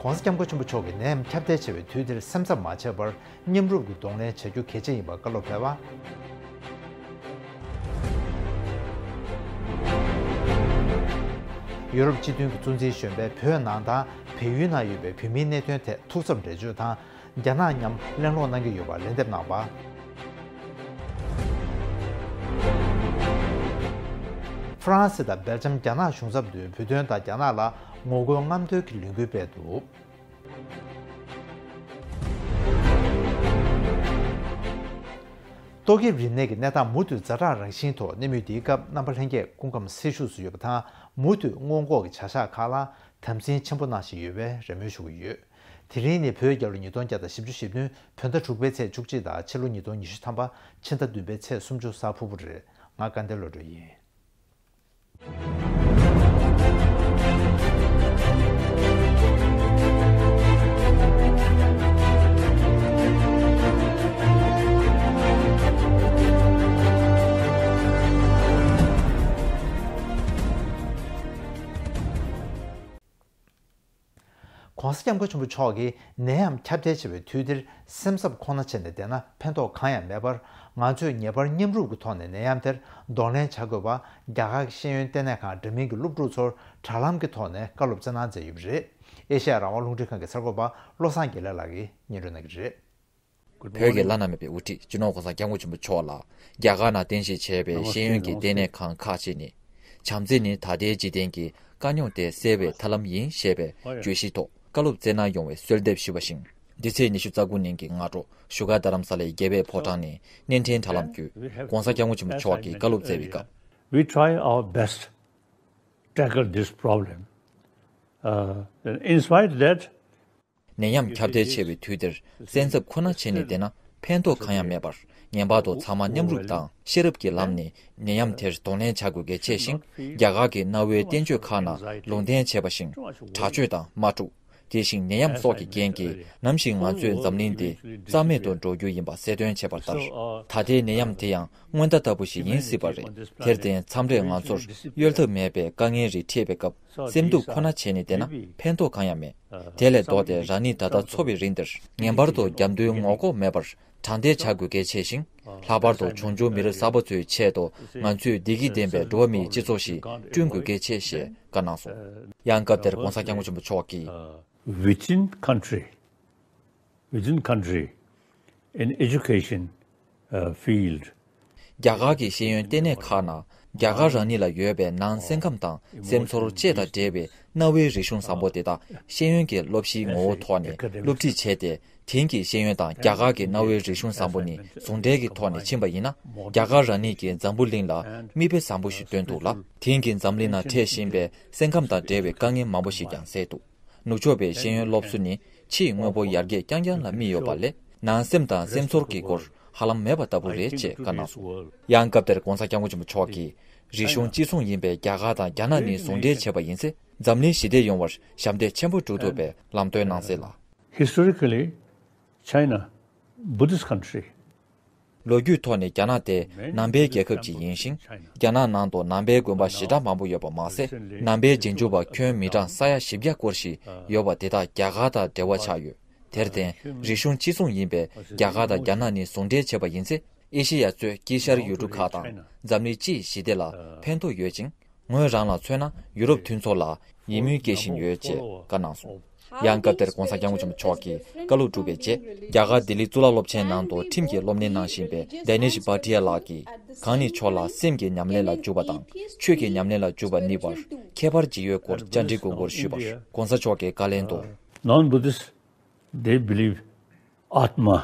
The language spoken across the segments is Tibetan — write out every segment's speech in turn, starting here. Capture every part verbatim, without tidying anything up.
༸གོང་ས་༸སྐྱབས་མགོན་ཆེན་པོ་མཆོག་གིས་ནད་ཡམས་ཁྱབ་གདལ་ཆེ་བའི་དུས་འདིར་སེམས་འཚབ་མ་བྱས་པར་མཉམ་རུབ་ཀྱིས་གདོང་ལེན་བྱ་རྒྱུ་གལ་ཆེ་ཡིན་པ་བཀའ་སློབ་ཕེབས་པ། ཡུ་རོབ་སྤྱི་མཐུན་གྱི་གཙོ་འཛིན་གཞོན་པས་བོད་ནང་དང་བལ་ཡུལ་ནང་ཡོད་པའི་བོད་མིའི་གནད་དོན་ཐད་ཐུགས་འཚབ་འགྲེལ་བརྗོད་དང་། རྒྱ་ནག་མཉམ་གླེང་སློང་གནང་གི་ཡོད་པར་ལན་འདེབས་གནང་བ། ཧྥ་རན་སི་དང་སྦེལ་ཇམ། རྒྱ་ནག་གཞུང་ཚབ་ཏུ་བོད་དོན་དང་རྒྱ་ནག་ལ་ངོ་རྒོལ་རྔམ་སྟོན་གྱི་ལས་འགུལ་སྤེལ་འདུག་ཏོག་དབྱིབས་རིམས་ནད་ཀྱི་གནས་སྟངས་མུ་མཐུད་ཛ་དྲག་རང་བཞིན་ཐོག་གནས་མུས་འདིའི་སྐབས་རྣམ་པ་ལྷན་རྒྱས་སྐུ་ཁམས་སེལ་ཤུགས་སུ་ཡོད་པ་དང་། མུ་མཐུད་སྔོན་འགོག་གི་བྱ་གཞག་ཁག་ལ་དམ་འཛིན་ཆེན་པོ་གནང་བཞིན་ཡོད་པའི་རེ་སྨོན་ཞུ་གི་ཡོད། དེ་རིང་ནི་བོད་རྒྱལ་ལོ་ཉིས་སྟོང་བརྒྱ་དང་བཞི་བཅུ་ཞེ་བདུན། བོད་ཟླ་དྲུག་པའི་ཚེས་བཅུ་གཅིག་དང་ཕྱི་ལོ་ཉིས་སྟོང་ཉི་ཤུ་ཐམ་པ་ཕྱི་ཟླ་བདུན་པའི་ཚེས་སུམ་ཅུ་གཟའ་ཕུར་བུ་རེད། ང་སྐལ་ལྡན་བློ་གྲོས་ཡིན། ༸གོང་ས་༸སྐྱབས་མགོན་ཆེན་པོ་མཆོག་གིས་ནད་ཡམས་ཁྱབ་གདལ་ཆེ་བའི་དུས་འདིར་སེམས་འཚབ་ཁོ་ན་བྱས་ནས་བསྡད་ན་ཕན་ཐོགས་གང་ཡང་མེད་པར། ང་ཚོས་ངེས་པར་མཉམ་རུབ་ཀྱི་ཐོག་ནས་ནད་ཡམས་དེར་གདོང་ལེན་བྱ་དགོས་པ། རྒྱ་གར་གྱི་ཤེས་ཡོན་ལྟེ་གནས་ཁང་འདྲ་མིན་གྱི་སློབ་ཕྲུག་ཚོར་དྲ་ལམ་གྱི་ཐོག་ནས་བཀའ་སློབ་སྩལ་གནང་མཛད་ཡོད་པ་རེད། ཨེ་ཤེ་ཡ་རང་དབང་རླུང་འཕྲིན་ཁང་གི་གསར་འགོད་པ་བློ་བཟང་དགེ་ལེགས་ལགས་ཀྱིས་སྙན་སྒྲོན་གནང་གི་རེད། བོད་ཀྱི་བླ་ན་མེད་པའི་དབུ་ཁྲིད་སྤྱི་ནོར་༸གོང་ས་༸སྐྱབས་མགོན་ཆེན་པོ་མཆོག་ལ་རྒྱ་གར་ནང་རྟེན་གཞི་བྱས་པའི་ཤེས་ཡོན་གྱི་ལྟེ་གནས་ཁང་ཁག་ཅིག་ནས། བྱམས་བརྩེ་ནི་ད་ལྟའི་འཇིག་རྟེན་གྱི་དཀའ་རྙོག་དེ་སེལ་བའི་ཐབས་ལམ་ཡིན་ཞེས་པའི་བརྗོད་གཞིའི་ཐོག་བཀའ་སློབ་སྩལ་གནང་ཡོང་བའི་གསོལ་འདེབས་ཞུས་པ་བཞིན། འདི་ཚེས་ཉི་ཤུ་རྩ་དགུ་ཉིན་གྱི་སྔ་དྲོ་བཞུགས་སྒར་རྡ་རམ་ས་ལའི་རྒྱལ་བའི་ཕོ་བྲང་ནས་བརྙན་འཕྲིན་དྲ་ལམ་བརྒྱུད་༸གོང་ས་༸སྐྱབས་མགོན་ཆེན་པོ་མཆོག་གིས་བཀའ་སློབ་སྩལ་བའི་སྐབས། We try our best to tackle this problem. Uh, in spite that, ནད་ཡམས་ཁྱབ་གདལ་ཆེ་བའི་དུས་འདིར་སེམས་འཚབ་ཁོ་ན་བྱས་ནས་བསྡད་ན་ཕན་ཐོགས་གང་ཡང་མེད་པར། ངེས་པར་དུ་ཚང་མ་མཉམ་རུབ་དང་ཤེས་རབ་ཀྱི་ལམ་ནས་ནད་ཡམས་དེར་གདོང་ལེན་བྱ་དགོས་གལ་ཆེ་ཞིང་། རྒྱ་གར་གྱི་གནའ་བོའི་བསྟན་བཅོས་ཁག་ནང་ལུང་བསྟན་བྱས་པ་བཞིན་དྲག་སྤྱོད་དང་དམག་འཁྲུག་དེ་བཞིན་ནད་ཡམས་སོགས་ཀྱི་རྐྱེན་གྱིས་ནམ་ཞིག་ང་ཚོའི་འཛམ་གླིང་འདི་རྩ་མེད་དུ་འགྲོ་རྒྱུ་ཡིན་པ་གསལ་སྟོན་བྱས་པ་ལྟར། ད་ལྟའི་ནད་ཡམས་དེ་ཡང་སྔོན་བརྡ་ལྟ་བུ་ཞིག་ཡིན་སྲིད་པ་རེད། དེར་བརྟེན་མཚམས་རེ་ང་ཚོར་གཡོལ་ཐབས་མེད་པའི་དཀའ་ངལ་རིགས་འཕྲད་པའི་སྐབས། སེམས་སྡུག་ཁོ་ན་བྱས་ནས་བསྡད་ན་ཕན་ཐོགས་གང་ཡང་མེད། དེ་ལས་ལྡོག་སྟེ་རང་ཉིད་ད་ལྟ་འཚོ་བའི་རིང་འདིར་ངེས་པར་དུ་རྒྱབ་མདུན་ངོ་ལྐོག་མེད་པར་དྲང་བདེན་བྱ་དགོས་གལ་ཆེ་ཞིང་། ལྷག་པར་དུ་བྱུང་ཆུང་མི་རབས་གསར་པ་ཚོའི་ཆེད་དུ་ང་ཚོས་བདེ་སྐྱིད་ལྡན་པའི་འགྲོ་བ་མིའི་སྤྱི་ཚོགས་ཤིག་བསྐྲུན་དགོས་གལ་ཆེ་ཞེས་བཀའ་གནང་སོང་། ཡང་སྐབས་དེར་༸གོང་ས་༸སྐྱབས་མགོན་ཆེན་པོ་མཆོག་གིས། Within country, within country, in education, uh, field. རྒྱ་གར་གྱི་ཤེས་ཡོན་ལྟེ་གནས་ཁག་ནང་རྒྱ་གར་རང་ཉིད་ལ་ཡོད་པའི་ནང་སེམས་ཁམས་དང་སེམས་ཚོར་བཅས་དང་འབྲེལ་བའི་གནའ་བོའི་རིག་གཞུང་བཟང་པོ་དེ་དག་ཤེས་ཡོན་གྱི་སློབ་གཞིའི་ངོ་བོ་ཐོག་ནས་སློབ་ཁྲིད་བྱས་ཏེ། དེང་གི་ཤེས་ཡོན་དང་རྒྱ་གར་གྱི་གནའ་བོའི་རིག་གཞུང་བཟང་པོ་གཉིས་ཟུང་འབྲེལ་གྱི་ཐོག་ནས་ཕྱིན་པ་ཡིན་ན། རྒྱ་གར་རང་ཉིད་ཀྱིས་འཛམ་བུ་གླིང་ལ་མིག་དཔེ་བཟང་པོ་ཞིག་སྟོན་ཐུབ་ལ། དེང་གི་འཛམ་གླིང་ནང་འཕྲད་བཞིན་པའི་སེམས་ཁམས་དང་འབྲེལ་བའི་དཀའ་ངལ་མང་པོ་ཞིག་ཀྱང་སེལ་ཐུབ། ནུབ་ཕྱོགས་པའི་ཤེས་ཡོན་སློབ་གསོ་ནི་ཕྱིའི་དངོས་པོ་ཡར་རྒྱས་རྐྱང་རྐྱང་ལ་དམིགས་ཡོད་པ་ལས། ནང་སེམས་དང་སེམས་ཚོར་གྱི་སྐོར་ཧ་ལམ་མེད་པ་ལྟ་བུ་རེད་ཅེས་བཀའ་གནང་སོང་། ཡང་སྐབས་དེར་༸གོང་ས་༸སྐྱབས་མགོན་ཆེན་པོ་མཆོག་གིས། རིག་གཞུང་གཅིག་མཚུངས་ཡིན་པའི་རྒྱ་གར་དང་རྒྱ་ནག་གཉིས་ཟུང་འབྲེལ་བྱས་པ་ཡིན་ཚེ། འཛམ་གླིང་ཞི་བདེ་ཡོང་བར་ཞབས་འདེགས་ཆེན་པོ་སྒྲུབ་ཐུབ་པའི་ལམ་སྟོན་གནང་གསལ་ལ། Historically, China, Buddhist country. ལོ་རྒྱུས་ཐོག་ནས་རྒྱ་ནག་དེ་ནང་པའི་རྒྱལ་ཁབ་ཅིག་ཡིན་ཞིང་། རྒྱ་ནག་ནང་དུ་ནང་པའི་དགོན་པ་ཞེ་དྲག་མང་པོ་ཡོད་པ་མ་ཟད། ནང་པའི་རྗེས་འཇུག་པ་ཁྱོན་མི་གྲངས་ས་ཡ་བཞི་བརྒྱ་སྐོར་ཞིག་ཡོད་པ་དེ་དག་རྒྱ་གར་དང་འབྲེལ་བ་ཆགས་ཡོད། དེར་བརྟེན། རིག་གཞུང་གཅིག་མཚུངས་ཡིན་པའི་རྒྱ་གར་དང་རྒྱ་ནག་གཉིས་ཟུང་འབྲེལ་བྱས་པ་ཡིན་ཚེ། ཨེ་ཤེ་ཡ་གཙོས་དཀྱིལ་ཤར་ཡུལ་གྲུ་ཁག་དང་འཛམ་གླིང་སྤྱིའི་ཞི་བདེ་ལ་ཕན་ཐོགས་ཡོད་ཅིང་། ངོས་རང་ལ་མཚོན་ན་ཡུ་རོབ་མཐུན་ཚོགས་ལ་ཡིད་སྨོན་སྐྱེ་བཞིན་ཡོད་ཅེས་བཀའ་གནང་སོང་། ཡང་སྐབས་དེར་༸གོང་ས་༸སྐྱབས་མགོན་ཆེན་པོ་མཆོག་གིས་བཀའ་སློབ་གྲུབ་པའི་རྗེས། རྒྱ་གར་ལྡི་ལི་གཙུག་ལག་སློབ་ཆེན་ནང་དུ་ཁྲིམས་ཀྱི་སློབ་གཉེར་གནང་བཞིན་པའི་ཌེ་ནིཤ་བྷ་ཏི་ཡ་ལགས་ཀྱིས། གང་ཉིད་མཆོག་ལ་སེམས་ཀྱི་ཉམས་ལེན་ལ་འཇུག་པ་དང་། ཆོས་ཀྱི་ཉམས་ལེན་ལ་འཇུག་པ་གཉིས་བར་ཁྱད་པར་ཇི་ཡོད་སྐོར་བཅར་འདྲི་དགོངས་སྐོར་ཞུས་པར། ༸གོང་ས་མཆོག་གིས་བཀའ་ལན་དུ། Non-Buddhist, they believe Atma.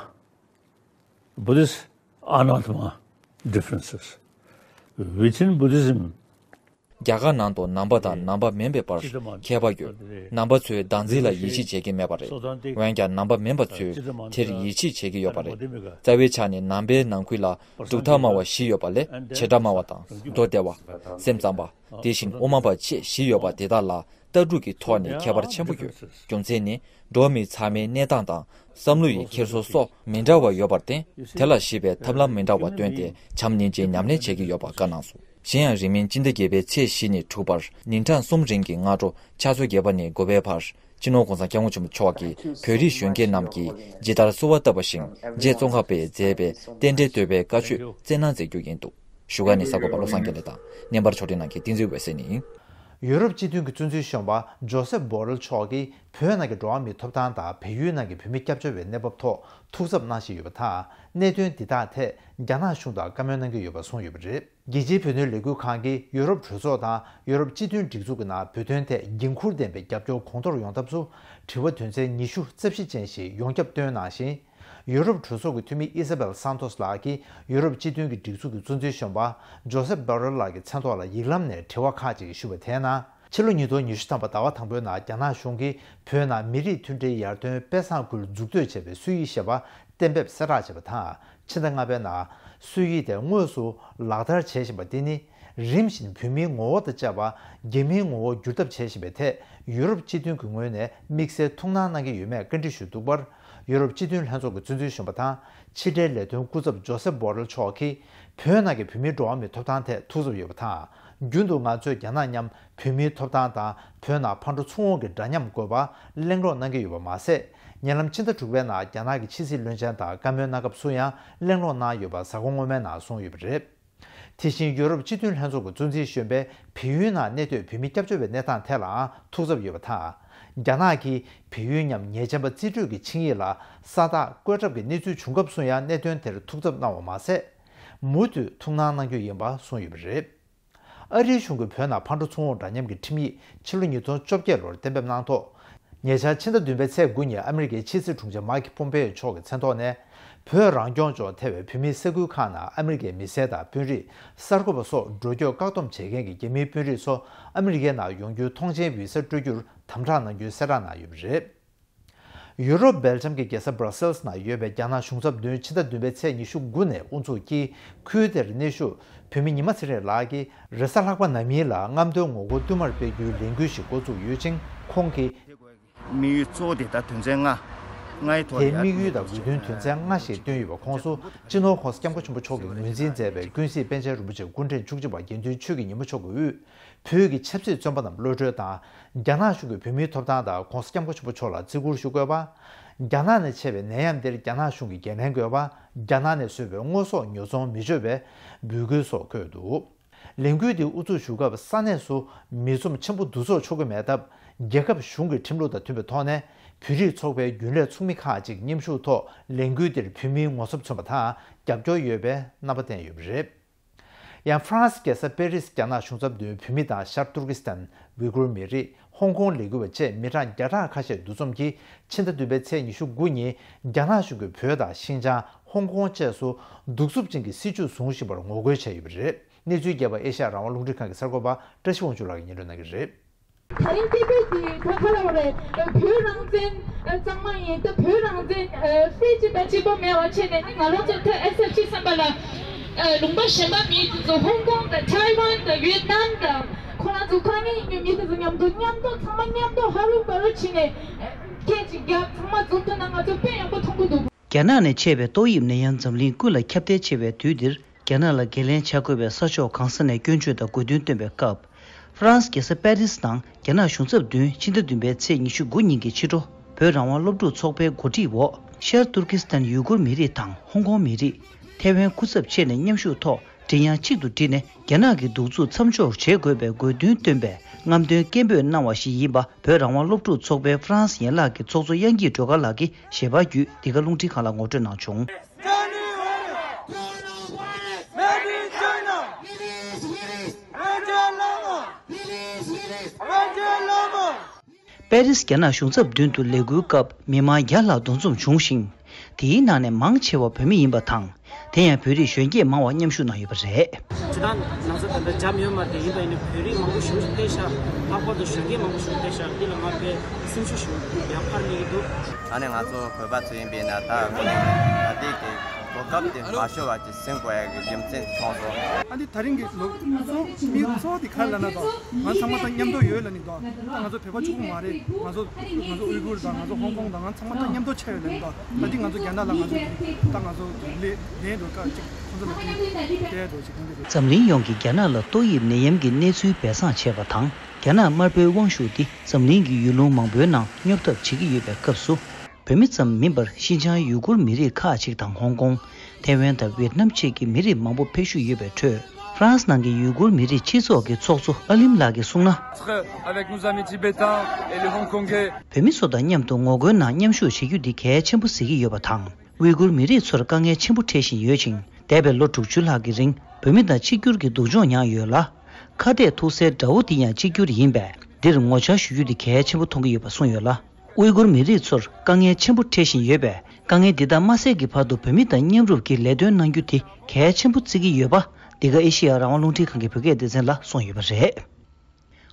Buddhist, Anatma differences. Within Buddhism, རྒྱ་གར་ནང་དུ་ནང་པ་དང་ནང་པ་མིན་པའི་བར་ཁྱད་པར་ཡོད། ནང་པ་ཚོས་བདག་འཛིན་ལ་ཡིད་ཆེས་བྱེད་ཀྱི་མེད་པ་རེད། འོན་ཀྱང་ནང་པ་མིན་པ་ཚོས་དེར་ཡིད་ཆེས་བྱེད་ཀྱི་ཡོད་པ་རེད། རྩ་བའི་ཆ་ནས་ནང་པའི་ནང་ཁུལ་ལ་གྲུབ་མཐའ་སྨྲ་བ་བཞི་ཡོད་པ་ལས། བྱེ་བྲག་སྨྲ་བ་དང་། མདོ་སྡེ་བ། སེམས་ཙམ་པ། དེ་བཞིན་དབུ་མ་པ་བཅས་བཞི་ཡོད་པ་དེ་དག་ལ། ལྟ་གྲུབ་ཀྱི་ཐོག་ནས་ཁྱད་པར་ཆེན་པོ་ཡོད། རྒྱུ་མཚན་ནི། འགྲོ་བ་མི་ཚང་མའི་གནས་སྟངས་དང་བསམ་བློ་ཡི་འཁྱེར་སོ་སོགས་མི་འདྲ་བ་ཡོད་པར་བརྟེན། དེ་ལ་གཞིགས་པའི་ཐབས་ལམ་མི་འདྲ་བ་བཏོན་ཏེ་བྱམས་སྙིང་རྗེའི་ཉམས་ལེན་བྱེད་ཀྱི་ཡོད་པ་བཀའ་གནང་སོང་། གཞན་ཡང་། རིང་མིན་སྤྱི་ཟླ་བརྒྱད་པའི་ཚེས་བཞི་ནས་དྲུག་བར་ཉིན་གྲངས་གསུམ་རིང་གི་སྔ་དྲོ་ཕྱག་ཚོད་བརྒྱད་པ་ནས་དགུ་པའི་བར། སྤྱི་ནོར་༸གོང་ས་༸སྐྱབས་མགོན་ཆེན་པོ་མཆོག་གིས་བོད་རིགས་གཞོན་སྐྱེས་རྣམས་ཀྱིས་ཇི་ལྟར་གསོལ་བ་བཏབ་པ་བཞིན་རྗེ་ཙོང་ཁ་པས་མཛད་པའི་རྟེན་འབྲེལ་བསྟོད་པའི་བཀའ་ཆོས་སྩལ་གནང་མཛད་རྒྱུ་ཡིན་འདུག་བཞུགས་སྒར་ནས་གསར་འགོད་པ་བློ་བཟང་དགེ་ལེགས་དང་། བརྙན་པར་ཕྱོགས་སྒྲིག་གནང་མཁན་བསྟན་འཛིན་འོད་ཟེར་ནས་ཡིན། ཡུ་རོབ་སྤྱི་མཐུན་གྱི་གཙོ་འཛིན་གཞོན་པ་ཇོ་སེབ་བྷོ་རེལ་མཆོག་གིས་བོད་ནང་གི་འགྲོ་བ་མིའི་ཐོབ་ཐང་དང་བལ་ཡུལ་ནང་གི་བོད་མི་སྐྱབས་བཅོལ་བའི་གནས་བབ་ཐོག་ཐུགས་འཚབ་གནང་བཞིན་ཡོད་པ་དང་། གནད་དོན་འདི་དག་ཐད་རྒྱ་ནག་གཞུང་དང་བཀའ་མོལ་གནང་གི་ཡོད་པ་གསུངས་ཡོད་པ་རེད། རྒྱལ་སྤྱིའི་བོད་དོན་ལས་འགུལ་ཁང་གིས་ཡུ་རོབ་གྲོས་ཚོགས་དང་ཡུ་རོབ་སྤྱི་མཐུན་སྒྲིག་འཛུགས་ཀྱི་ནང་བོད་དོན་ཐད་འགན་འཁུར་ལྡན་པའི་རྒྱབ་སྐྱོར་གོང་མཐོར་ཡོང་ཐབས་སུ་དྲི་བ་དོན་ཚན་ཉི་ཤུ་རྩ་བཞི་ཅན་ཞིག་ཡོངས་ཁྱབ་བཏོན་གནང་ཞིང་། ཡུ་རོབ་གྲོས་ཚོགས་ཀྱི་འཐུས་མི་ཨི་ས་བེལ་སན་ཐོས་ལགས་ཀྱིས་ཡུ་རོབ་སྤྱི་མཐུན་གྱི་སྒྲིག་འཛུགས་ཀྱི་གཙོ་འཛིན་གཞོན་པ་ཇོ་སེབ་བྷོ་རེལ་ལགས་ཀྱི་མཚན་ཐོག་ལ་ཡིག་ལམ་ནས་དྲི་བ་ཁག་ཅིག་ཞུས་པ་དེའི་ནང་། ཕྱི་ལོ་ཉིས་སྟོང་ཉི་ཤུ་ཐམ་པ་ཟླ་བ་དང་པོའི་ནང་རྒྱ་ནག་གཞུང་གིས་བོད་ནང་མི་རིགས་མཐུན་སྒྲིལ་ཡར་ཐོན་དཔེ་བཟང་ཁུལ་འཛུགས་གཏོད་བྱས་པའི་སྲོལ་ཡིག་ཞེས་པ་གཏན་འབེབས་གསལ་བསྒྲགས་བྱས་པ་དང་། ཕྱི་ཟླ་ལྔ་པའི་ནང་སྲོལ་ཡིག་དེ་དངོས་སུ་ལག་བསྟར་བྱས་བཞིན་པ་འདི་ནི། རིམ་བཞིན་བོད་མིའི་ངོ་བོ་དང་བཅས་པ་རྒྱ་མིའི་ངོ་བོར་འགྱུར་ཐབས་བྱེད་བཞིན་པའི་ཐད་ཡུ་རོབ་སྤྱི་མཐུན་གྱི་ངོས་ནས་དམིགས་བསལ་ཐུགས་སྣང་གནང་གི་ཡོད་མེད་བཀའ་འདྲི་ཞུས་འདུག་པར། ཡུ་རོབ་སྤྱི་མཐུན་ལྷན་ཚོགས་ཀྱི་གཙོ་འཛིན་གཞོན་པ་དང་ཕྱི་འབྲེལ་ལས་དོན་སྐུ་ཚབ་ཇོ་སེབ་བྷོ་རེལ་མཆོག་གིས་བོད་ནང་གི་བོད་མིའི་འགྲོ་བ་མིའི་ཐོབ་ཐང་ཐད་ཐུགས་འཚབ་ཡོད་པ་དང་། རྒྱུན་དུ་ང་ཚོས་རྒྱ་ནག་མཉམ་བོད་མིའི་ཐོབ་ཐང་དང་བོད་ནང་ཕར་འགྲོ་ཚུར་འོང་གི་འདྲ་མཉམ་དགོས་པ་གླེང་སློང་གནང་གི་ཡོད་པ་མ་ཟད། ཉེ་ལམ་ཕྱི་ཟླ་དྲུག་པའི་ནང་རྒྱ་ནག་གི་ཕྱི་སྲིད་བློན་ཆེན་དང་བཀའ་མོལ་གནང་སྐབས་སུ་ཡང་གླེང་སློང་གནང་ཡོད་པ་གཟའ་འཁོར་སྔོན་མའི་ནང་གསུངས་ཡོད་པ་རེད། དེ་བཞིན་ཡུ་རོབ་སྤྱི་མཐུན་ལྷན་ཚོགས་ཀྱི་གཙོ་འཛིན་གཞོན་པས་བལ་ཡུལ་ནང་གནས་སྡོད་བོད་མི་སྐྱབས་བཅོལ་བའི་གནས་སྟངས་ཐད་ལའང་ཐུགས་འཚབ་ཡོད་པ་དང་། རྒྱ་ནག་གིས་བལ་ཡུལ་མཉམ་ཉེ་འབྲེལ་མཐུན་ཚོགས་ཀྱི་ཆིངས་ཡིག་ལ་ས་རྟགས་བཀོད་གྲབས་ཀྱི་གནས་ཚུལ་བྱུང་སྐབས་སུ་ཡང་གནད་དོན་དེར་ཐུགས་འཚབ་གནང་བ་མ་ཟད། མུ་མཐུད་ཐུགས་སྣང་གནང་རྒྱུ་ཡིན་པ་གསུངས་ཡོད་པ་རེད། ཨ་རིའི་གཞུང་གིས་བོད་ནང་ཕར་འགྲོ་ཚུར་འོང་འདྲ་མཉམ་གྱི་ཁྲིམས་ཡིག་ཕྱི་ལོ་ཉིས་སྟོང་བཅོ་བརྒྱད་ལོར་གཏན་འབེབས་གནང་ཐོག་ཉེ་ཆར་ཕྱི་ཟླ་བདུན་པའི་ཚེས་དགུ་ཉིན་ཨ་མི་རི་ཀའི་ཕྱི་སྲིད་དྲུང་ཆེ་མཱིག་པོམ་པེ་ཡོ་མཆོག་གི་མཚན་ཐོག་ནས། བོད་རང་སྐྱོང་ལྗོངས་ཐེ་བའི་བོད་མིའི་ས་ཁུལ་ཁག་ནང་ཨ་མི་རི་ཀའི་མི་སེར་དང་དཔོན་རིགས་གསར་འགོད་པ་སོགས་འགྲོ་སྐྱོད་བཀག་སྡོམ་བྱེད་མཁན་གྱི་རྒྱ་མིའི་དཔོན་རིགས་ཚོ་ཨ་མི་རི་ཀའི་ནང་ཡོང་རྒྱུའི་ཐོངས་མཆན་བི་ས་སྤྲོད་རྒྱུར་དམ་དྲག་གནང་རྒྱུའི་གསལ་བསྒྲགས་གནང་ཡོད་པ་རེད། ཡུ་རོབ་སྦེལ་ཇམ་གྱི་རྒྱལ་ས་སྦྲ་སེལ་སི་ནང་ཡོད་པའི་རྒྱ་ནག་གཞུང་ཚབ་མདུན་ཕྱི་ཟླ་བདུན་པའི་ཚེས་ཉི་ཤུ་དགུ་ནས་དབུ་འཛུགས་ཀྱིས་ཁུལ་དེར་གནས་བཞུགས་བོད་མི་ཉི་མ་ཚེ་རིང་ལགས་ཀྱིས་རེས་གཟའ་ལྷག་པ་ནམ་ཡིན་ལ་རྔམ་སྟོན་ངོ་རྒོལ་བསྟུད་མར་སྤེལ་རྒྱུའི་ལས་འགུལ་ཞིག་འགོ་བཙུགས་ཡོད་ཅིང་། ཁོང་གིས། དམིགས་ཡུལ་གཙོ་བོ་དེ་ལྟར་དོན་ཚན་ལྔ། ལྔའི་ཐོག་ལ་དེའི་ཡར་དམིགས་ཡུལ་དང་དགོས་འདུན་དོན་ཚན་ལྔ་ཞེས་བཏོན་ཡོད་པ་ཁོངས་སུ་སྤྱི་ནོར་༸གོང་ས་༸སྐྱབས་མགོན་ཆེན་པོ་མཆོག་གིས་ངོས་འཛིན་མཛད་པའི་ཀུན་གཟིགས་པཎ་ཆེན་རིན་པོ་ཆེ་སྐུ་ཕྲེང་བཅུ་གཅིག་པ་དགེ་འདུན་ཆོས་ཀྱི་ཉི་མ་མཆོག་གི་དབུས། བོད་ཀྱི་ཆབ་སྲིད་བཙོན་པ་རྣམས་གློད་གྲོལ་དང་། རྒྱ་ནག་གཞུང་གིས་བོད་མིའི་ཐོབ་ཐང་དང་༸གོང་ས་༸སྐྱབས་མགོན་ཆེན་པོ་མཆོག་ལ་བརྩི་བཀུར་ཞུ་དགོས་པ། རྒྱ་ནག་ནས་མཆེད་པའི་ནད་ཡམས་འདིར་རྒྱ་ནག་གཞུང་གིས་འགན་ལེན་དགོས་པ། རྒྱ་ནག་ནས་བཟོས་པའི་དངོས་ཟོག་ཉོ་ཚོང་མི་སྤྱོད་པའི་འབོད་སྐུལ་སོགས་འཁོད་འདུག་ལས་འགུལ་འདི་དབུ་འཛུགས་ཞུ་སྐབས་ས་གནས་སུ་མི་འཛོམས་ཆེན་པོ་འདུ་ཚོགས་འཚོགས་ཀྱི་མེད་སྟབས། རྒྱལ་ཁབ་གཞུང་གི་ཁྲིམས་ལུགས་དང་མཐུན་པའི་ཐོག་ནས་བོད་རིགས་ཚོགས་པའི་རྒྱུན་ལས་ཚོགས་མི་ཁག་ཅིག་མཉམ་ཞུགས་ཐོག་ལས་འགུལ་འདིར་བོད་མིའི་ངོ་ཚབ་མཚོན་པ་དང་རྒྱབ་སྐྱོར་ཡོད་པའི་རྣམ་པ་བསྟན་ཡོད་པ་རེད། ཡང་ཧྥ་རན་སི་རྒྱལ་ས་པེ་རིས་རྒྱ་ནག་གཞུང་ཚབ་མདུན་བོད་མི་དང་ཤར་ཏུར་ཀི་སི་ཐན། ཝི་གུར་མི་རིགས། ཧོང་ཀོང་ལས་འགུལ་བ་བཅས་མི་གྲངས་བརྒྱ་ཕྲག་ཁ་ཤས་འདུ་འཛོམས་ཀྱིས་ཕྱི་ཟླ་བདུན་པའི་ཚེས་ཉི་ཤུ་དགུ་ཉིན་རྒྱ་ནག་གཞུང་གིས་བོད་དང་ཤིན་ཅང་། ཧོང་ཀོང་བཅས་སུ་གདུག་རྩུབ་ཅན་གྱི་སྲིད་བྱུས་བཟུང་བཞིན་པར་ངོ་རྒོལ་བྱས་ཡོད་པ་རེད། གནས་ཚུལ་རྒྱས་པ་ཨེ་ཤ་ཡ་རང་དབང་རླུང་འཕྲིན་ཁང་གི་གསར་འགོད་པ་བཀྲ་ཤིས་དབང་ཕྱུག་ལགས་ཀྱིས་སྙན་སྒྲོན་གནང་གི་རེད། ད་རིང་ཏི་པེ་ཏི་ད་ག་རེ་རེད། བོད་རང་བཙན་གཙང་མ་ཡིན། ད་བོད་རང་བཙན་ཨ་སྲིད་སྤྱི་དང་གཅིག་པ་མེད་པ་བྱས་ནས་ནི་ང་རང་ཚོ་ད་ཨེ་སེབ་ཅི་བསམ་པ་ལ། ཨ་ལུང་པ་གཞན་པ་མི་དེ་ཚོ་ཧོང་ཀོང་དང་ཐའེ་ཝན་དང་ཝེད་ནམ་དང་ཁོ་རང་ཚོ་གང་ཡིན་མི་དེ་ཚོ་མཉམ་དུ་མཉམ་དུ་ཚང་མ་མཉམ་དུ་ཧ་ལུ་ག་ལུ་བྱས་ནས་སྐད་ཅིག་རྒྱབ་ཚང་མ་འཛོམས་ཐུབ་ན་ང་ཚོ་དཔེ་ཡག་པོ་མཐོང་གི་འདུག་རྒྱ་ནག་ནས་མཆེད་པའི་ཏོག་དབྱིབས་ནད་ཡམས་འཛམ་གླིང་ཀུན་ལ་ཁྱབ་གདལ་ཆེ་བའི་དུས་འདིར། རྒྱ་ནག་ལ་འགན་ལེན་བྱ་དགོས་པའི་ས་ཕྱོགས་གང་ས་ནས་སྐྱོན་བརྗོད་དང་དགོས་འདུན་བཏོན་པའི་སྐབས། ཧྥ་རན་སི་རྒྱལ་ས་པེ་རིས་ནང་རྒྱ་ནག་གཞུང་ཚབ་མདུན་ཕྱི་ཟླ་བདུན་པའི་ཚེས་ཉི་ཤུ་དགུ་ཉིན་གྱི་ཕྱི་དྲོ། བོད་རང་དབང་སློབ་ཕྲུག་ཚོགས་པའི་གོ་སྒྲིག་འོག་ཤར་ཏུར་ཀི་སི་ཐན་ཡུ་གུར་མི་རིགས་དང་ཧོང་ཀོང་མི་རིགས། ཐའེ་ཝན་སྐུ་ཚབ་བཅས་ནས་མཉམ་ཞུགས་ཐོག་མགྲིན་དབྱངས་གཅིག་ཏུ་བསྒྲིལ་ནས་རྒྱ་ནག་གི་གདུག་རྩུབ་མཚམས་འཇོག་བྱེད་དགོས་པའི་དགོས་འདུན་བཏོན་པའི་རྔམ་སྟོན་སྐད་འབོད་གནང་བ་ཞིག་ཡིན་པ། བོད་རང་དབང་སློབ་ཕྲུག་ཚོགས་པའི་ཧྥ་རན་སི་ཡན་ལག་གི་ཚོགས་གཙོ་དབྱངས་སྐྱིད་སྒྲོལ་དཀར་ལགས་ཀྱིས་ཞལ་པར་བརྒྱུད་འདི་ག་རླུང་འཕྲིན་ཁང་ལ་ངོ་སྤྲོད་གནང་བྱུང་། པེ་རིས་རྒྱ་ནག་གཞུང་ཚབ་མདུན་དུ་ལས་འགུལ་སྐབས་མི་མང་བརྒྱ་ལྷག་འདུ་འཛོམས་བྱུང་ཞིང་། དེའི་ནང་ནས་མང་ཆེ་བ་བོད་མི་ཡིན་པ་དང་། དེ་ཡང་བོད་རིགས་གཞོན་སྐྱེས་མང་བ་མཉམ་ཞུགས་གནང་ཡོད་པ་རེད། ཇི་ལྟར་ང་ཚོ་ད་ལྟ་འཇམ་ཡོད་མ་རེད། ཡིན་པ་ཡིན་ན་བོད་རིགས་མང་པོ་ཞིག་ཕེབས་ཤག་ལྷག་པར་དུ་གཞོན་སྐྱེས་མང་པོ་ཞིག་ཕེབས་ཤག་འདི་ལ་ང་དཔེ་སེམས་ཤུགས་ཤིག་ཡར་འཕར་སླེབས་ཀྱི་འདུག་ཨ་ནི་ང་ཚོ་བོད་པ་ཚོ་ཡིན་པས་ན་ད་ད་ལྟའི་གི་ གོ་སྐབས་དེ་མ་ཤོར་བ་ཅིག་ཟིན་དགོས་ཡ་གི་རྒྱུ་མཚན་བྱུང་སོང་། ཨ་འདི་ད་རིང་གི་ལོ་གཙོ་མི་གཙོ་བོ་དེ་ག་རེ་ལབ་ན་དང་། ང་ཚང་མ་དང་མཉམ་དུ་ཡོད་ལབ་ནི་དང་། ད་ང་ཚོ་བོད་པ་གཅིག་པུ་མ་རེད། ང་ཚོ་ང་ཚོ་ཝི་གུར་དང་ང་ཚོ་ཧོང་ཀོང་དང་ང་ཚང་མ་དང་མཉམ་དུ་ཆགས་ཡོད་ལབ་ནི་དང་། ད་འདི་ང་ཚོ་རྒྱ་ནག་ལ་ང་ཚོ་ད་ང་ཚོ་ལས་ལས་འགྲོ་སྐབས་ཅིག་ཁོང་ཚོ་ལ་དེ་དེ་འགྲོ་ཅིག་ཁོང་ཚོ་རེད། འཛམ་གླིང་ཡོངས་ཀྱི་རྒྱ་ནག་ལ་ཏོག་དབྱིབས་ནད་ཡམས་ཀྱི་གནས་ཚུལ་སྦས་གསང་བྱས་པ་དང་། རྒྱ་ནག་དམར་པོའི་དབང་ཤུགས་འདི་འཛམ་གླིང་གི་ཡུལ་ལུང་མང་པོའི་ནང་སྙོབ་ཐབས་བྱེད་ཀྱི་ཡོད་པའི་སྐབས་སུ། བོད་མི་ཙམ་མིན་པར་ཤིན་ཅང་ཡུ་གུར་མི་རིགས་ཁག་ཅིག་དང་ཧོང་ཀོང་། ཐའེ་ཝན་དང་ཝེད་ནམ་བཅས་ཀྱི་མི་རིགས་མང་པོ་ཕེབས་བཞུགས་ཡོད་པའི་ཁྲོད། ཧྥ་རན་སི་ནང་གི་ཡུ་གུར་མི་རིགས་སྤྱི་ཚོགས་ཀྱི་ཚོགས་གཙོ་ཨ་ལིམ་ལགས་ཀྱིས་གསུངས་ན། Avec nos amis tibétains et les Hongkongais. བོད་མི་ཚོ་དང་མཉམ་དུ་ངོ་རྒོལ་ནང་མཉམ་ཞུགས་བྱེད་རྒྱུ་འདི་གལ་ཆེན་པོ་གཟིགས་ཀྱི་ཡོད་པ་དང་། ཝི་གུར་མི་རིགས་ཚོར་དཀའ་ངལ་ཆེན་པོ་འཕྲད་བཞིན་ཡོད་ཅིང་། འདས་པའི་ལོ་དྲུག་ཅུ་ལྷག་གི་རིང་བོད་མི་དང་གཅིག་གྱུར་གྱི་སྡུག་སྦྱོང་མྱངས་ཡོད་ལ། ཁ་གཏད་ཐུག་སའི་དགྲ་བོ་འདི་ཡང་གཅིག་གྱུར་ཡིན་པས། འདིར་ངོ་བཅར་ཞུ་རྒྱུ་འདི་གལ་ཆེན་པོ་མཐོང་གི་ཡོད་པ་གསུངས་ཡོད་ལ། ཝི་གུར་མི་རིགས་ཚོར་དཀའ་ངལ་ཆེན་པོ་འཕྲད་བཞིན་ཡོད་པས། དཀའ་ངལ་འདི་དག་མ་སེལ་གྱི་བར་དུ་བོད་མི་དང་མཉམ་རུབ་ཀྱིས་ལས་དོན་གནང་རྒྱུ་དེ་གལ་ཆེན་པོ་བརྩི་གི་ཡོད་པ། འདི་ག་ཨེ་ཤེ་ཡ་རང་དབང་རླུང་འཕྲིན་ཁང་གི་བོད་སྐད་སྡེ་ཚན་ལ་གསུངས་ཡོད་པ་རེད།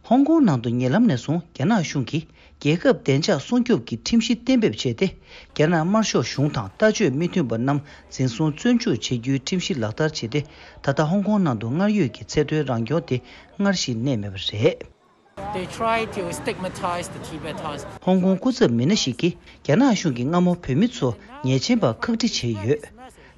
ཧོང་ཀོང་ནང་དུ་ཉེ་ལམ་ནས་བཟུང་རྒྱ་ནག་གཞུང་གིས་རྒྱལ་ཁབ་བདེ་འཇགས་སྲུང་སྐྱོབ་ཀྱི་ཁྲིམས་གཞི་གཏན་འབེབས་བྱས་ཏེ། རྒྱ་ནག་དམར་ཤོག་གཞུང་དང་ལྟ་སྤྱོད་མི་མཐུན་པ་རྣམས་འཛིན་བཟུང་བཙོན་འཇུག་བྱེད་རྒྱུའི་ཁྲིམས་གཞི་ལག་བསྟར་བྱས་ཏེ། ད་ལྟ་ཧོང་ཀོང་ནང་དུ་སྔར་ཡོད་ཀྱི་ཚད་མཐོའི་རང་སྐྱོང་དེ་སྔར་བཞིན་གནས་མེད་པ་རེད། They try to stigmatize the Tibetans. ཧོང་ཀོང་སྐུ་ཚབ་མི་སྣ་ཞིག་གིས་རྒྱ་ནག་གཞུང་གིས་སྔ་མོ་བོད་མི་ཚོ་ཉེས་ཅན་པ་ཁག་དཀྲི་བྱས་ཡོད།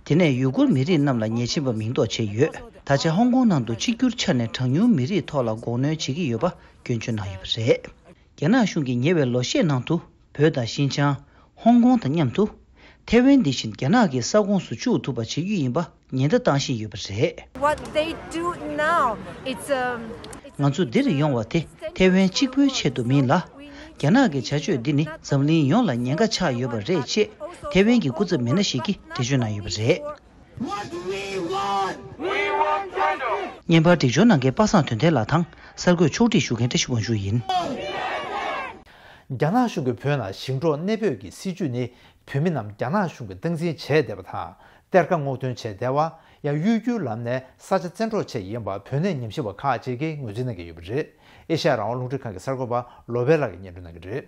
དེ་ནས་ཡུ་གུར་མི་རིགས་རྣམས་ལ་ཉེས་ཅན་པ་མིང་འདོགས་བྱས་ཡོད། ད་ཆ་ཧོང་ཀོང་ནང་དུ་གཅིག་གྱུར་ཆ་ནས་གྲངས་ཉུང་མི་རིགས་ཐོག་ལ་འགོག་གནོན་བྱེད་ཀྱི་ཡོད་པ་སྐྱོན་བརྗོད་གནང་ཡོད་པ་རེད། རྒྱ་ནག་གཞུང་གིས་ཉེ་བའི་ལོ་ཤས་ནང་དུ་བོད་དང་ཤིན་ཅང་། ཧོང་ཀོང་དང་མཉམ་དུ། ཐེ་ཝན་འདི་བཞིན་རྒྱ་ནག་གི་ས་ཁོངས་སུ་བཅུག་ཐུབ་པ་བྱེད་རྒྱུ་ཡིན་པ་ཉེན་བརྡ་བཏང་བཞིན་ཡོད་པ་རེད། What they do now, it's, um, it's ང་ཚོ་འདིར་ཡོང་བ་དེ་ཐེ་ཝན་གཅིག་པུའི་ཆེད་དུ་མིན་ལ། རྒྱ་ནག་གི་བྱ་སྤྱོད་འདི་ནི་འཛམ་གླིང་ཡོངས་ལ་ཉེན་ཁ་ཆགས་ཡོད་པ་རེད་ཅེས་ཐེ་ཝན་གྱི་སྐུ་ཚབ་མི་སྣ་ཞིག་གིས་འགྲེལ་བརྗོད་གནང་ཡོད་པ་རེད། What we want, we want freedom. བརྙན་པར་སྒྲིག་སྦྱོར་གནང་མཁན་པ་སངས་དོན་ལྡན་ལགས་དང་གསར་འགོད་ཕྱོགས་སྒྲིག་ཞུ་མཁན་བཀྲ་ཤིས་དབང་ཕྱུག་ཡིན། རྒྱ་ནག་གཞུང་གིས་བོད་ནང་ཞིང་འབྲོག་གནས་སྤོས་ཀྱི་སྲིད་ཇུས་ནི། བོད་མི་རྣམས་རྒྱ་ནག་གཞུང་གིས་སྟངས་འཛིན་བྱས་བསྡད་པ་དང་། གཏེར་ཁ་སྔོག་འདོན་བྱས་བསྡད་པ། ཡང་གཡོ་སྒྱུའི་ལམ་ནས་ས་ཆ་བཙན་འཕྲོག་བྱས་ཡིན་པ་བོད་གནས་ཉམས་ཞིབ་པ་ཁག་ཅིག་གིས་ངོས་འཛིན་གནང་གི་ཡོད་པ་རེད། ཨེ་ཤ་ཡ་རང་དབང་རླུང་འཕྲིན་ཁང་གི་གསར་འགོད་པ་བློ་བྷེ་ལགས་ཀྱིས་སྙན་སྒྲོན་གནང་གི་རེད།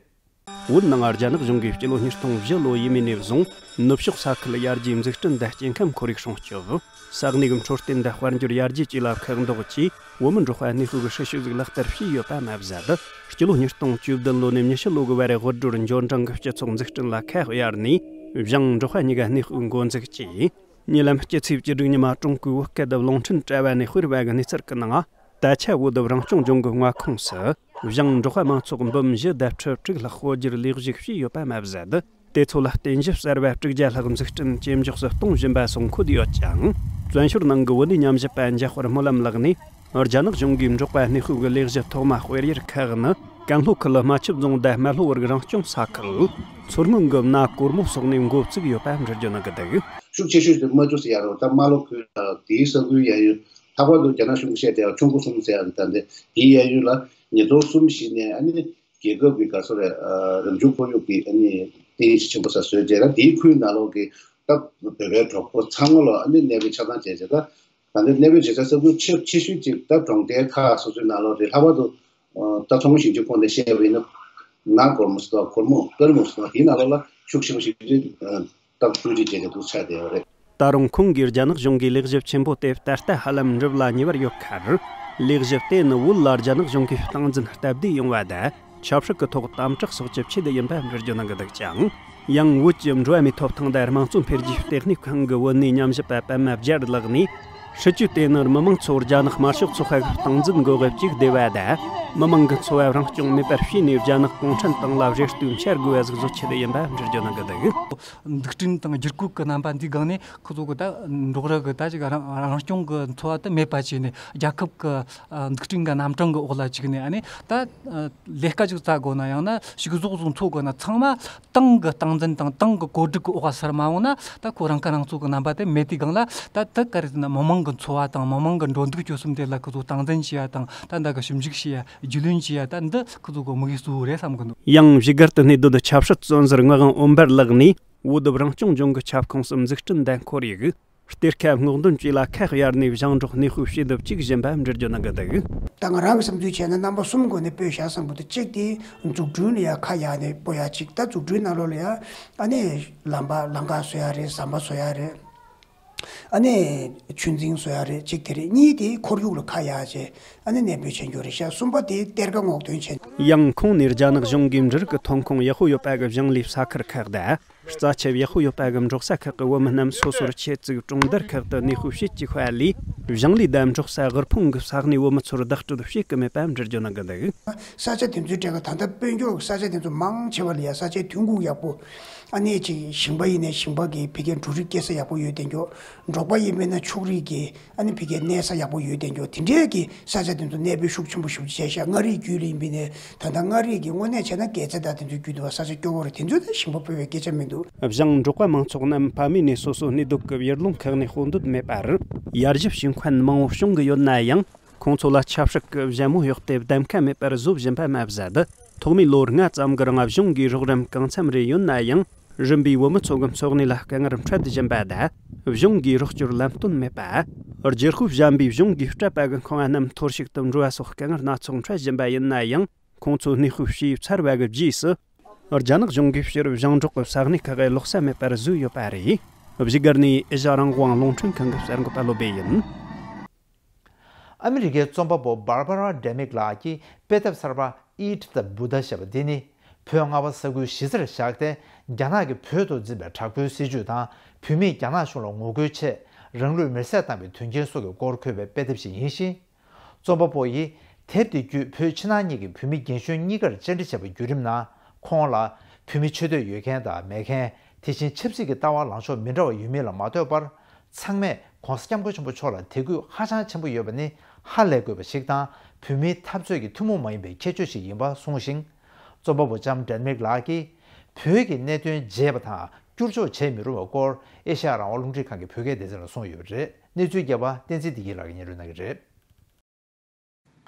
བོད་ནང་རྒྱ་ནག་གཞུང་གིས་སྤྱི་ལོ་ཉིས་སྟོང་བཞི་ལོ་ཡས་མས་ནས་བཟུང་ནུབ་ཕྱོགས་ས་ཁུལ་ཡར་རྒྱས་འཛུགས་སྐྲུན་དང་སྐྱེ་ཁམས་ཁོར་ཡུག་སྲུང་སྐྱོབ། ས་གནས་ཀྱི་འཕྲོད་བསྟེན་དང་དཔལ་འབྱོར་ཡར་རྒྱས་བཅས་ལ་ཁག་འདོགས་ཀྱིས་བོད་མི་འབྲོག་པ་གནས་སྤོ་གི་སྲིད་བྱུས་ཟིག་ལག་བསྟར་བྱས་ཡོད་པ་མ་ཟད། སྤྱི་ལོ་ཉིས་སྟོང་བཅུ་བདུན་ལོ་ནས་ཉི་ཤུ་ལོ་གི་བར་དབུལ་སྒྲོལ་འབྱོར་འབྲིང་གི་སྤྱི་ཚོགས་འཛུགས་སྐྲུན་ལ་ཁ་གཡར་ནས། བྱང་འབྲོག་པ་གཉིས་ཀ་གནས་སྤོ་འགོ་འཛུགས་ཀྱིས། ཉེ་ལམ་སྤྱི་ཚེས་བཅུ་དྲུག་ཉི་མ་ཀྲུང་གོའི་བོད་སྐད་དང་རླུང་འཕྲིན་དྲ་བ་ནས་སྤེལ་བ་གི་གནས་ཚུལ་གྱི་ནང་། ད་ཆ་བོད་རང་སྐྱོང་ལྗོངས་ཀྱི་མངའ་ཁོངས་སུ་བྱང་འབྲོག་པ་མང་ཚོགས་འབུམ་བཞི་དང་ཁྲི་དྲུག་ལྷག་སྤོ་རྒྱུར་ལས་གཞི་བྱས་ཡོད་པ་མ་ཟད། དེ་ཚོ་ལ་རྟེན་གཞི་གསར་བ་དྲུག་བརྒྱ་ལྷག་འཛུགས་སྐྲུན་ཇེ་མགྱོགས་སུ་གཏོང་བཞིན་པ་སོགས་འཁོད་ཡོད་ཅིང་། བཙན་བྱོལ་ནང་གི་བོད་གནས་ཉམས་ཞིབ་པ་འཇམ་དཔལ་སྨོན་ལམ་ལགས་ནས། རྒྱ་ནག་གཞུང་གིས་འབྲོག་པ་གནས་སྤོ་གི་ལས་གཞི་ཐོག་མ་སྤེལ་ཡུལ་ཁག་ནི། ཀན་ལྷོ་ཁུལ་རྨ་ཆུ་རྫོང་དང་རྨ་ལྷོ་བར་གྱི་རང་སྐྱོང་ས་ཁུལ། མཚོ་སྔོན་གྱི་མནའ་སྒོར་མོ་སོགས་ནས་འགོ་བཙུགས་ཡོད་པ་འགྲེལ་བརྗོད་གནང་གི་འདུག་ཤུགས་ཆེ་ཤོས་དེ་རྨ་ཆུ་ཟེར་ཡ་རེད། ད་རྨ་ལྷོ་ཁུལ་དང་དེའི་ས་ཁུལ་ཡ་ཡུལ། ལྷག་པར་དུ་རྒྱ་ནག་གཞུང་གིས་བཤད་བསྡད་ཡ་ཁྱུང་མགོ་གསུམ་ཟེར་ཡ་རེད། ད་འདི་དེའི་ཡ་ཡུལ་ལ་ཉིས་སྟོང་གསུམ་བཞི་ནས་ཨ་ནི་རྒྱལ་ཁབ་ཀྱི་ག་ཚོད་རེད། རང་བྱུང་ཁོར་ཡུག་གི་ཨ་ནི་རྟེན་གཞི་ཆེན་པོ་ས་བཟོས་རྗེས་ལ་དེའི་ཁུལ་ནང་ལོགས་ཀྱི་ད་བོད་པའི་གྲོགས་པོ་ཚང་མ་ལ་ཨ་ནི་གནས་སྤོས་ཆ་ཚང་བྱས་རྗེས་ད། ད་ལྟའི་གནས་སྤོས་བྱེད་ས་ས་ཁུལ་ཆེ་ཆེ་ཤོས་ཅིག་ད་གྲོང་རྡལ་ཁག་སོ་སོའི་ནང་ལོགས་རེད། ལྷག་པར་དུ་ད་མཚོ་སྔོན་ཞིང་ཆེན་ཁོངས་ནས་བཤད་པ་ཡིན་ན། ན་སྒོར་མོ་ཟེར་བ་སྒོར་མོ་སྐར་མོ་ཟེར་བ་དེའི་ནང་ལོགས་ལ་ཤུགས་ཆེན་པོ་ཞིག་རེད། ད་བཀོད་སྒྲིག་བྱས་ཏེ་འདུག་ཆགས་བསྡད་ཡོད་རེད། ད་རུང་ཁོང་གིས་རྒྱ་ནག་གཞུང་གིས་ལས་གཞི་ཆེན་པོ་དེ་ད་ལྟ་ཧ་ལམ་འགྲུབ་ལ་ཉེ་བར་ཡོད་ཁར། ལས་གཞི་དེ་ནི་བོད་ལ་རྒྱ་ནག་གཞུང་གིས་སྟངས་འཛིན་སྟབས་བདེ་ཡོང་བ་དང་། ཆབ་སྲིད་ཀྱི་ཐོག་དམ་དྲག་སོགས་ཀྱི་ཆེད་དུ་ཡིན་པ་འགྲེལ་བརྗོད་གནང་གི་འདུག་ཅིང་། ཡང་བོད་ཀྱི་འགྲོ་བ་མིའི་ཐོབ་ཐང་དང་དམངས་གཙོ་འཕེལ་རྒྱས་ལྟེ་གནས་ཁང་གི་བོད་གནས་ཉམས་ཞིབ་པ་པད་མ་སྒྱར་ལགས་ནས། སྲིད་ཇུས་དེ་ནི་མི་མང་ཚོར་རྒྱ་ནག་དམར་ཤོག་ཚོགས་པ་གི་སྟངས་འཛིན་འགོག་གི་བཅུག་བསྡད་པ་དང་། མི་མང་གི་འཚོ་བ་རང་སྐྱོང་མེད་པར་བྱས་ནས་རྒྱ་ནག་གུང་ཁྲན་ཏང་ལ་བཞེད་སྡོད་འཆར་དགོས་པ་ཟིག་བཟོ་ཆེད་དུ་ཡིན་པ་འགྲེལ་བརྗོད་གནང་གི་འདུག་འཛུགས་སྐྲུན་དང་བསྒྱུར་བཀོད་ཀྱི་རྣམ་པ་འདིའི་སྒང་ནས་ཁོ་ཚོ་གི་ད་འབྲོག་ར་གི་ད་ཅིག་རང་རང་སྐྱོང་གི་འཚོ་བ་དེ་མེད་པ་བྱས་ནས་རྒྱལ་ཁབ་ཀྱི་འཛུགས་སྐྲུན་གྱི་རྣམ་གྲངས་ཀྱི་འོག་ལ་བཅུག་ནས་ཨ་ནི་ད། ལས་ཀ་ཅིག་བཙལ་དགོས་ན་ཡང་ན་ཕྱུགས་ཟོག་ཟོག་འཚོ་དགོས་ན་ཚང་མ་ཏང་གི་སྟངས་འཛིན་དང་ཏང་གི་བཀོད་སྒྲིག་གི་འོག་ཟུར་མ་འོང་ན་ད་ཁོ་རང་ཁ་རང་གཙོ་གི་རྣམ་པ་དེ་མེད་དུས་སྒང་ལ་ད་ད་ག་རེ་ཟེར་ན་མི་མང་གི་འཚོ་བ་དང་མི་མང་གི་འགྲོ་འདུག་སྤྱོད་གསུམ་དེ་ལ་ཁོ་ཚོ་སྟངས་འཛིན་བྱེད་ཡ་དང་ད་འདི་གི་ཞིབ་འཇུག་བྱེད་ཡ་རྒྱུས་ལོན་བྱེད་ཡ་ད་འདི་ཁོ་ཚོ་གི་དམིགས་ཡུལ་གཙོ་བོ་རེད་བསམ་གི་འདུག་ཡང་བཞུགས་སྒར་དུ་གནས་སྡོད་ཆབ་སྲིད་བཙོན་ཟུར་ངག་དབང་འོད་འབར་ལགས་ནས་བོད་རང་སྐྱོང་ལྗོངས་ཀྱི་ཁྱབ་ཁོངས་སུ་འཛུགས་སྐྲུན་དང་ཁོར་ཡུག་གཏེར་ཁ་སྔོག་འདོན་བཅས་ལ་ཁ་གཡར་ནས་བྱང་འབྲོག་གནས་སྤོས་བྱེད་འདོད་བཅུག་བཞིན་པ་འགྲེལ་བརྗོད་གནང་གི་འདུག་ད་ང་རང་གི་བསམ་ཚུལ་བྱས་ན་རྣམ་པ་གསུམ་སྒོ་ནས་སྤོས་བཞག་བསམ་གི་འདུག་གཅིག་དེ་འཛུགས་སྐྲུན་ལ་ཡ་ཁ་གཡར་ནས་སྤོ་ཡ་གཅིག་ད་འཛུགས་སྐྲུན་ནང་ལོགས་ལ་ཡ་ཨ་ནི་ལམ་པ་ལམ་ཁ་བཟོ་ཡ་རེད། ཟམ་པ་བཟོ་ཡ་རེད། ཨ་ནི་ཆུ་འཛིན་བཟོ་ཡ་རེད་གཅིག་དེ་རེད། གཉིས་དེ་ཁོར་ཡུག་ལ་ཁ་ཡ་བྱས་ཨ་ནི་གནས་སྤོས་བྱེད་རྒྱུ་རེད་ཤག་གསུམ་པ་དེ་གཏེར་ཁ་སྔོག་འདོན་བྱེད། ཡང་ཁོང་ནས་རྒྱ་ནག་གཞུང་གིས་འབྲུ་རིགས་ཀྱི་ཐོན་ཁུངས་ཡག་པོ་ཡོད་པ་གི་ཞིང་ལས་ས་ཁུལ་ཁག་དང་། རྩ་ཁྱབ་ཡག་པོ་ཡོད་པ་གི་འབྲོག་ས་ཁག་གི་བུད་མེད་རྣམས་སོ་སོར་ཆེད་བཙུགས་གྲོང་རྡལ་ཁག་ཏུ་གནས་སྤོས་བྱེད་ཀྱི་ཧ་ལས། ཞིང་ལས་དང་འབྲོག་ས་དབུལ་ཕོངས་ཀྱི་ས་གནས་བུད་མེད་ཚོར་བདག་སྤྲོད་བྱེད་ཀྱི་མེད་པ་འགྲེལ་བརྗོད་གནང་གི་འདུག་ས་ཆ་དེ་ཚོའི་གྲས་ཀ་ད་ལྟ་དཔལ་འབྱོར་གྱི་ས་ཆ་དེ་ཚོ་མང་ཆེ་བ་ལ་ཡ་ས་ཆའི་ཐོན་ཁུངས་ཡག་པོ། ཨ་ནི་ཅིག་ཞིང་པ་ཡིན་ནའི་ཞིང་པ་གི་ཕ་གིའི་འབྲུ་རིགས་སྐྱེ་ས་ཡག་པོ་ཡོད་དེ་འགྱོ། འབྲོག་པ་ཡིན་པས་ན་ཕྱུགས་རིགས་ཀྱི་ཨ་ནི་ཕ་གིའི་གནས་ས་ཡག་པོ་ཡོད་དེ་འགྱོ། དེ་འདྲའི་གི་ས་ཆ་དེ་ཚོ་གནས་སྤོས་ཤུགས་ཆེན་པོ་ཞེ་པོ་ཅིག་བྱས་ཤག་མངའ་རིས་བརྒྱུད་ལ་ཡིན་པས་ནས་ད་ལྟ་མངའ་རིས་ཀྱི་དངོས་གནས་བྱས་ན་རྒྱལ་རྩེ་དང་དེ་ཚོའི་བརྒྱུད་དུ་བ་ས་ཆ་སྐྱོ་བོ་རེད། དེ་ཚོ་ད་ཞིང་པ་སྤོ་བའི་སྐད་ཆ་མི་འདུག་ཞིང་འབྲོག་པ་མང་ཚོགས་རྣམས་ཕ་མེས་ནས་སོ་སོ་གནས་སྡོད་ཀྱི་ཡུལ་ལུང་ཁག་ནས་སྤོ་འདོད་མེད་པར། ཡར་ཞུ་བྱེད་མཁན་མང་བོ་བྱུང་གི་ཡོད་ན་ཡང་། ཁོང་ཚོ་ལ་ཆབ་སྲིད་ཀྱི་ཞྭ་མོ་གཡོགས་ཏེ་གདམ་ཁ་མེད་པར་བཟོ་བཞིན་པ་མ་ཟད། ཐོག་མའི་ལོ་ལྔ་ཙམ་གྱི་རིང་གཞུང་གིས་རོགས་རམ་གང་འཚམ་རེ་ཡོད་ན་ཡང་། རིམ་པས་བུད་མེད་ཚོ་གི་འཚོ་གནས་ལ་དཀའ་ངལ་འཕྲད་བཞིན་པ་དང་། གཞུང་གིས་རོགས་སྐྱོར་ལམ་སྟོན་མེད་པ། རྒྱལ་ཁབ་གཞན་པས་གཞུང་གིས་སྤྲད་པ་གི་ཁང་བ་རྣམས་འཐོར་ཞིག་ཏུ་འགྲོ་བ་སོགས་དཀའ་ངལ་སྣ་ཚོགས་འཕྲད་བཞིན་པ་ཡིན་ན་ཡང་། ཁོང་ཚོས་གནས་སྤོས་བྱས་ཚར་བ་གི་རྗེས་སུ། རྒྱ་ནག་གཞུང་གིས་སྤྱིར་ཞིང་འབྲོག་གི་ས་གནས་ཁག་གི་ལོགས་ས་མེད་པར་བཟོས་ཡོད་པ་རེད། བཞུགས་སྒར་ནས་ཨེ་ཤ་རང་དབང་རླུང་འཕྲིན་ཁང་གི་གསར་འགོད་པ་བློ་བྷེ་ཡིན། ཨ་མི་རི་ཀའི་རྩོམ་པ་པོ་Barbara Demick ལགས་ཀྱིས་དཔེ་དེབ་གསར་པ་Eat the Buddha ཞེས་པ་འདི་ནི་བོད་རྔ་བ་ས་ཁུལ་གཞི་རྩར་བཞག་སྟེ། རྒྱ་ནག་གིས་བོད་དུ་འཛིན་པའི་དྲག་པོའི་སྲིད་བྱུས་དང་བོད་མིས་རྒྱ་ནག་གཞུང་ལ་ངོ་རྒོལ་ཆེད་རང་ལུས་མེར་སྲེག་བཏང་བའི་དོན་རྐྱེན་སོགས་ཀྱི་སྐོར་འཁོད་པའི་དཔེ་དེབ་ཞིག་ཡིན་ཞིང་། རྩོམ་པ་པོ་ཡིས་དེབ་དེ་བརྒྱུད་བོད་ཕྱི་ནང་གཉིས་ཀྱི་བོད་མི་རྒན་གཞོན་གཉིས་ཀར་བཅར་འདྲི་བྱས་པའི་བརྒྱུད་རིམ་ནང་ཁོང་ལ་བོད་མི་ཆེ་བསྟོད་ཡོད་མཁན་དང་མེད་མཁན། དེ་བཞིན་ཆབ་སྲིད་ཀྱི་ལྟ་བ་ལངས་ཕྱོགས་མི་འདྲ་བ་ཡོད་མེད་ལ་མ་ལྟོས་པར། ཚང་མས་༧གོང་ས་༧སྐྱབས་མགོན་ཆེན་པོ་མཆོག་ལ་དད་གུས་ཧ་ཅང་ཆེན་པོ་ཡོད་པ་ནི་ཧ་ལས་དགོས་པ་ཞིག་དང་། བོད་མིའི་འཐབ་རྩོད་ཀྱི་ཐུན་མོང་མ་ཡིན་པའི་ཁྱད་ཆོས་ཤིག་ཡིན་པ་གསུངས་ཤིང་། རྩོམ་པ་པོ་ལྕམ་Demick ལགས་ཀྱིས་བོད་ཀྱི་གནད་དོན་བརྗེད་པ་དང་བསྐྱུར་འཇོག་བྱེད་མི་རུང་བའི་སྐོར་ཨེ་ཤ་ཡ་རང་དབང་རླུང་འཕྲིན་ཁང་གི་བོད་སྐད་སྡེ་ཚན་ལ་གསུངས་ཡོད་པ་རེད། གནས་ཚུལ་རྒྱས་པ་བསྟན་འཛིན་བདེ་སྐྱིད་ལགས་ཀྱིས་སྙན་སྒྲོན་གནང་གི་རེད།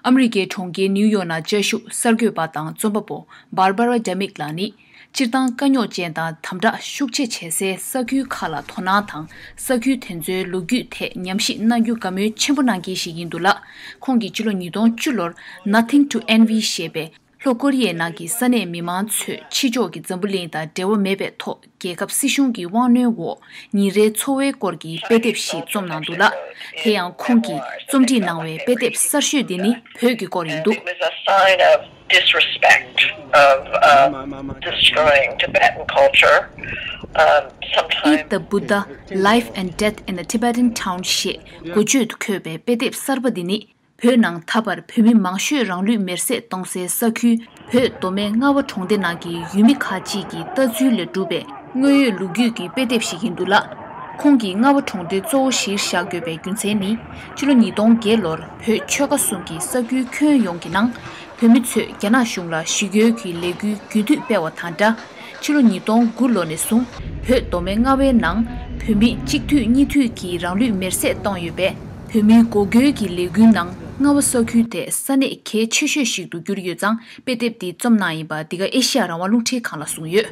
ཨ་མི་རི་ཀའི་གྲོང་ཁྱེར་ནིའུ་ཡོག་ནང་བཅའ་བཞུགས་གསར་འགོད་པ་དང་རྩོམ་པ་པོ་Barbara Demick ལགས་ནི། སྤྱིར་བཏང་དཀའ་རྙོག་ཅན་དང་དམ་དྲག་ཤུགས་ཆེ་བྱེད་སའི་ས་ཁུལ་ཁག་ལ་དོ་སྣང་དང་། ས་ཁུལ་དེ་ཚོའི་ལོ་རྒྱུས་ཐད་ཉམས་ཞིབ་གནང་རྒྱུ་དགའ་མོས་ཆེན་པོ་གནང་མཁན་ཞིག་ཡིན་འདུག་ལ། ཁོང་གིས་ཕྱི་ལོ་ཉིས་སྟོང་བཅུ་ལོར་Nothing to Envy ཞེས་པའི་ལྷོ་ཀོ་རི་ཡའི་ནང་གི་ས་གནས་མི་མང་ཚོས་ཕྱི་ཕྱོགས་ཀྱི་འཛམ་བུ་གླིང་དང་འབྲེལ་བ་མེད་པའི་ཐོག་རྒྱལ་ཁབ་སྲིད་གཞུང་གི་དབང་གནོན་འོག་ཉིན་རེའི་འཚོ་བའི་སྐོར་གྱི་དཔེ་དེབ་ཞིག་རྩོམ་གནང་འདུག་ལ། དེ་ཡང་ཁོང་གིས་རྩོམ་སྒྲིག་གནང་བའི་དཔེ་དེབ་གསར་ཤོས་འདི་ནི་བོད་ཀྱི་སྐོར་ཡིན་འདུག It was a sign of disrespect, of uh, destroying Tibetan culture. Um, Eat sometimes the Buddha, Life and Death in a Tibetan Town ཞེས་འགོ་བརྗོད་དུ་འཁོད་པའི་དཔེ་དེབ་གསར་པ་འདི་ནི། བོད་ནང་ད་བར་བོད་མི་མང་ཤོས་རང་ལུས་མེར་སྲེག་གཏོང་སའི་ས་ཁུལ་བོད་མདོ་སྨད་རྔ་བ་གྲོང་སྡེ་ནང་གི་ཡུལ་མི་ཁག་ཅིག་གི་ལྟ་ཚུལ་ལས་གྲུབ་པའི་དངོས་ཡོད་ལོ་རྒྱུས་ཀྱི་དཔེ་དེབ་ཞིག་ཡིན་འདུག་ལ། ཁོང་གིས་རྔ་བ་གྲོང་སྡེ་གཙོ་བོ་གཞིར་བཞག་དགོས་པའི་རྒྱུ་མཚན་ནི། ཕྱི་ལོ་ཉིས་སྟོང་བརྒྱད་ལོར་བོད་ཆོལ་ཁ་གསུམ་གྱི་ས་ཁུལ་ཁྱོན་ཡོངས་ཀྱི་ནང་བོད་མི་ཚོས་རྒྱ་ནག་གཞུང་ལ་ཞི་རྒོལ་གྱི་ལས་འགུལ་རྒྱུན་མཐུད་སྤེལ་བ་དང་སྦྲགས། ཕྱི་ལོ་ཉིས་སྟོང་དགུ་ལོ་ནས་བཟུང་བོད་མདོ་སྨད་རྔ་བའི་ནང་བོད་མི་གཅིག་མཐུད་གཉིས་མཐུད་ཀྱིས་རང་ལུས་མེར་སྲེག་བཏང་ཡོད་པས། བོད་མིའི་འགོག་རྒོལ་གྱི་ལས་འགུལ་ནང་རྔ་བ་ས་ཁུལ་དེ་ས་གནས་གལ་ཆེ་ཤོས་ཤིག་ཏུ་གྱུར་ཡོད་ཙང་དཔེ་དེབ་འདི་རྩོམ་གནང་ཡིན་པ་འདི་ག་ཨེ་ཤི་ཡ་རང་དབང་རླུང་འཕྲིན་ཁང་ལ་གསུངས་ཡོད།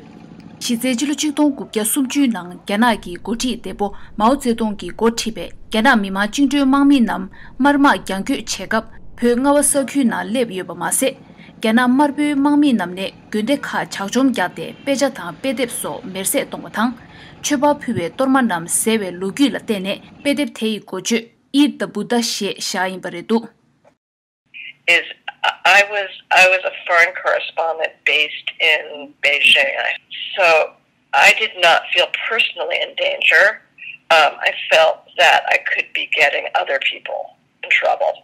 གཞི་རྩའི་ཕྱི་ལོ་ཆིག་སྟོང་དགུ་བརྒྱ་སུམ་ཅུ་ནང་རྒྱ་ནག་གི་འགོ་ཁྲིད་འདས་པོ་མའོ་ཙེ་ཏུང་གིས་འགོ་ཁྲིད་པའི་རྒྱ་ནག་མི་དམངས་བཅིངས་འགྲོལ་དམག་མི་རྣམས་དམར་དམག་རྒྱང་སྐྱོད་བྱེད་སྐབས་བོད་རྔ་བ་ས་ཁུལ་ནང་སླེབས་ཡོད་པ་མ་ཟད། རྒྱ་ནག་དམར་པོའི་དམག་མི་རྣམས་ནས་དགོན་སྡེ་ཁག་ཇག་བཅོམ་བརྒྱབ་སྟེ་དཔེ་ཆ་དང་དཔེ་དེབ་སོགས་མེར་སྲེག་གཏོང་བ་དང་། མཆོད་པ་ཕུལ་བའི་གཏོར་མ་རྣམས་བཟས་པའི་ལོ་རྒྱུས་ལ་བརྟེན་ནས་དཔེ་དེབ་དེ་ཡི་འགོ་བརྗོད་Eat the Buddha ཞེས་བཞག་ཡིན་པ་རེད་འདུག Is I was I was a foreign correspondent based in Beijing. So I did not feel personally in danger. Um, I felt that I could be getting other people in trouble.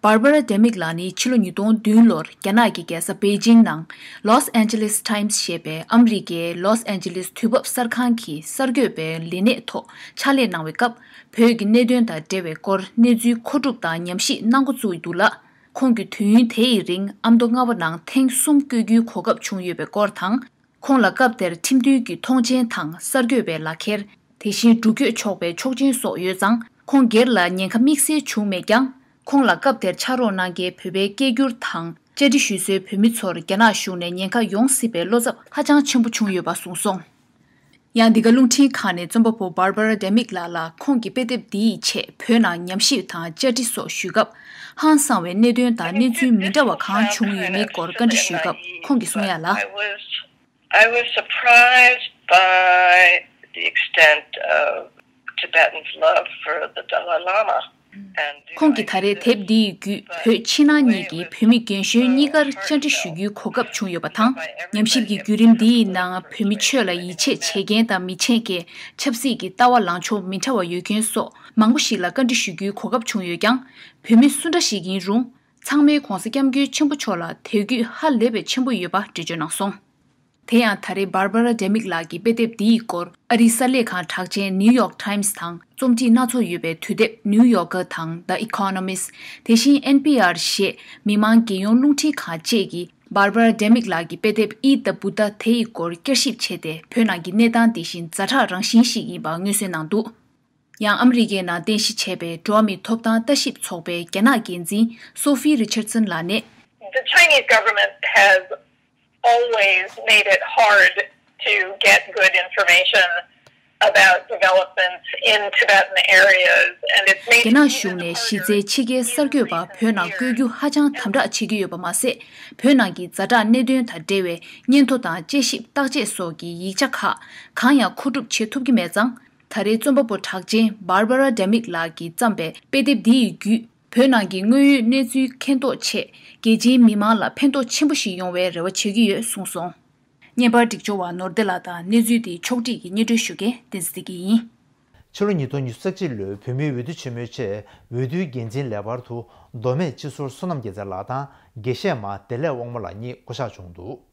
Barbara Demick ལགས་ནི་ཕྱི་ལོ་ཉིས་སྟོང་བདུན་ལོར་རྒྱ་ནག་གི་རྒྱལ་ས་པེ་ཅིང་ནང་Los Angeles Times ཞེས་པའི་ཨ་མི་རི་ཀའི་Los Angeles དུས་བབ་གསར་ཁང་གི་གསར་འགོད་པའི་ལས་གནས་ཐོག་ཕྱག་ལས་གནང་བའི་སྐབས། བོད་ཀྱི་གནད་དོན་དང་འབྲེལ་བའི་སྐོར་གནས་ཚུལ་མཁོ་སྒྲུབ་དང་ཉམས་ཞིབ་གནང་འགོ་བཙུགས་ཡོད་འདུག་ལ། ཁོང་གིས་དུས་ཡུན་དེ་ཡི་རིང་ཨ་མདོ་རྔ་བ་ནང་ཐེངས་གསུམ་བསྐྱོད་རྒྱུའི་གོ་སྐབས་བྱུང་ཡོད་པའི་སྐོར་དང་། ཁོང་ལ་སྐབས་དེར་ཁྲིམས་མཐུན་གྱི་མཐོང་མཆན་དང་གསར་འགོད་པའི་ལག་ཁྱེར། དེ་བཞིན་འགྲུལ་སྐྱོད་ཆོག་པའི་ཆོག་མཆན་སོགས་ཡོད་ཙང་། ཁོང་སྒེར་ལ་ཉེན་ཁ་དམིགས་བསལ་བྱུང་མེད་ཀྱང་། ཁོང་ལ་སྐབས་དེར་ཕྱག་རོགས་གནང་མཁན་བོད་པའི་སྐད་སྒྱུར་དང་བཅར་འདྲི་ཞུ་སའི་བོད་མི་ཚོར་རྒྱ་ནག་གཞུང་ནས་ཉེན་ཁ་ཡོང་སྲིད་པའི་བློ་འཚབ་ཧ་ཅང་ཆེན་པོ་བྱུང་ཡོད་པ་གསུངས་སོང་། ཡང་འདི་ག་རླུང་འཕྲིན་ཁང་ནས་རྩོམ་པ་པོ་Barbara Demick ལགས་ལ་ཁོང་གི་དཔེ་དེབ་འདིའི་ཆེད་བོད་ནང་ཉམས་ཞིབ་དང་བཅར་འདྲི་སོགས་ཞུས་སྐབས། ཧང་སངས་པའི་གནད་དོན་དང་གནས་ཚུལ་མི་འདྲ་བ་གང་བྱུང་ཡོད་མེད་སྐོར་བཀའ་འདྲི་ཞུས་སྐབས་ཁོང་གིས་གསུངས་ཡ་ལ། I was I was surprised by the extent of Tibetans' love for the Dalai Lama. And, you know, ཁོང་གིས་ད་རེས་དེབ་འདི་ཡི་བརྒྱུད་བོད་ཕྱི་ནང་གཉིས་ཀྱི་བོད་མི་རྒན་གཞོན་གཉིས་ཀར་བཅར་འདྲི་ཞུ་རྒྱུའི་གོ་སྐབས་བྱུང་ཡོད་པ་དང་། ཉམས་ཞིབ་ཀྱི་བརྒྱུད་རིམ་འདི་ཡི་ནང་བོད་མི་ཆོས་ལ་ཡིད་ཆེས་བྱེད་མཁན་དང་མི་བྱེད་མཁན། ཆབ་སྲིད་ཀྱི་ལྟ་བ་ལངས་ཕྱོགས་མི་འདྲ་བ་ཡོད་མཁན་སོགས་མང་པོ་ཞིག་ལ་བཀའ་འདྲི་ཞུ་རྒྱུའི་གོ་སྐབས་བྱུང་ཡོད་ཀྱང་། བོད་མི་སུ་འདྲ་ཞིག་ཡིན་རུང་། ཚང་མས་༧གོང་ས་༧སྐྱབས་མགོན་ཆེན་པོ་མཆོག་ལ་དད་གུས་ཧ་ལས་པའི་ཆེན་པོ་ཡོད་པ་འགྲེལ་བརྗོད་གནང་སོང་། དེ་ཡང་ད་རེས་Barbara Demick ལགས་ཀྱི་དཔེ་དེབ་འདིའི་སྐོར་ཨ་རིའི་གསར་ལས་ཁང་གྲགས་ཅན་New York Times དང་རྩོམ་སྒྲིག་སྣ་ཚོགས་ཡོད་པའི་དུས་དེབ་New Yorker དང་The Economist། དེ་བཞིན་N P R ཞེས་མི་དམངས་རྒྱལ་ཡོངས་རླུང་འཕྲིན་ཁང་བཅས་ཀྱིས་Barbara Demick ལགས་ཀྱི་དཔེ་དེབ་Eat the Buddha དེ་ཡི་སྐོར་བསྐྱར་ཞིབ་བྱས་ཏེ། བོད་ནང་གི་གནས་སྟངས་དེ་བཞིན་ཛ་དྲག་རང་བཞིན་ཞིག་ཡིན་པ་མངོན་གསལ་གནང་འདུག། ཡང་ཨ་མི་རི་ཀའི་ནང་རྟེན་གཞི་བྱས་པའི་འགྲོ་བ་མིའི་ཐོབ་ཐང་ལྟ་ཞིབ་ཚོགས་པའི་རྒྱ་ནག་འགན་འཛིན་Sophie Richardson ལགས་ནས། The Chinese government has always made it hard to get good information about developments in Tibetan areas, and it's made རྒྱ་ནག་གཞུང་ནས་གཞི་རྩའི་ཕྱི་རྒྱལ་གསར་འགོད་པ་བོད་ནང་བསྐོ་རྒྱུ་ཧ་ཅང་དམ་དྲག་བྱེད་ཀྱི་ཡོད་པ་མ་ཟད། བོད་ནང་གི་ཛ་དྲག་གནད་དོན་དང་འབྲེལ་བའི་སྙན་ཐོ་དང་དཔྱད་ཞིབ་བརྟག་དཔྱད་སོགས་ཀྱི་ཡིག་ཆ་ཁག་གང་ཡང་མཁོ་སྒྲུབ་བྱེད་ཐུབ་ཀྱི་མེད་ཙང་། ད་རེས་རྩོམ་པ་པོ་གྲགས་ཅན་Barbara Demick ལགས་ཀྱིས་བརྩམས་པའི་དཔེ་དེབ་འདི་ཡི་བརྒྱུད། བོད་ནང་གི་དངོས་ཡོད་གནས་ཚུལ་མཁྱེན་རྟོགས་ཆེད། རྒྱལ་སྤྱིའི་མི་མང་ལ་ཕན་ཐོགས་ཆེན་པོ་ཞིག་ཡོང་བའི་རེ་བ་བྱེད་ཀྱི་ཡོད་གསུངས་སོང་། བརྙན་པར་སྒྲིག་སྦྱོར་བ་ནོར་བདེ་ལགས་དང་གནས་ཚུལ་དེ་ཕྱོགས་སྒྲིག་གིས་སྙན་སྒྲོན་ཞུ་མཁན་བསྟན་འཛིན་བདེ་སྐྱིད་ཡིན། ཕྱི་ལོ་ཉིས་སྟོང་ཉི་ཤུ་རྩ་གཅིག་ལོའི་བོད་མིའི་འོས་བསྡུ་ཆེན་མོའི་ཆེད་འོས་བསྡུའི་འགན་འཛིན་ལས་འཕར་དུ་མདོ་སྨད་སྤྱི་ཟུར་བསོད་ནམས་རྒྱལ་མཚན་ལགས་དང་དགེ་བཤེས་མ་བདེ་ལེགས་དབང་མོ་ལགས་གཉིས་བསྐོ་གཞག་བྱུང་འདུག།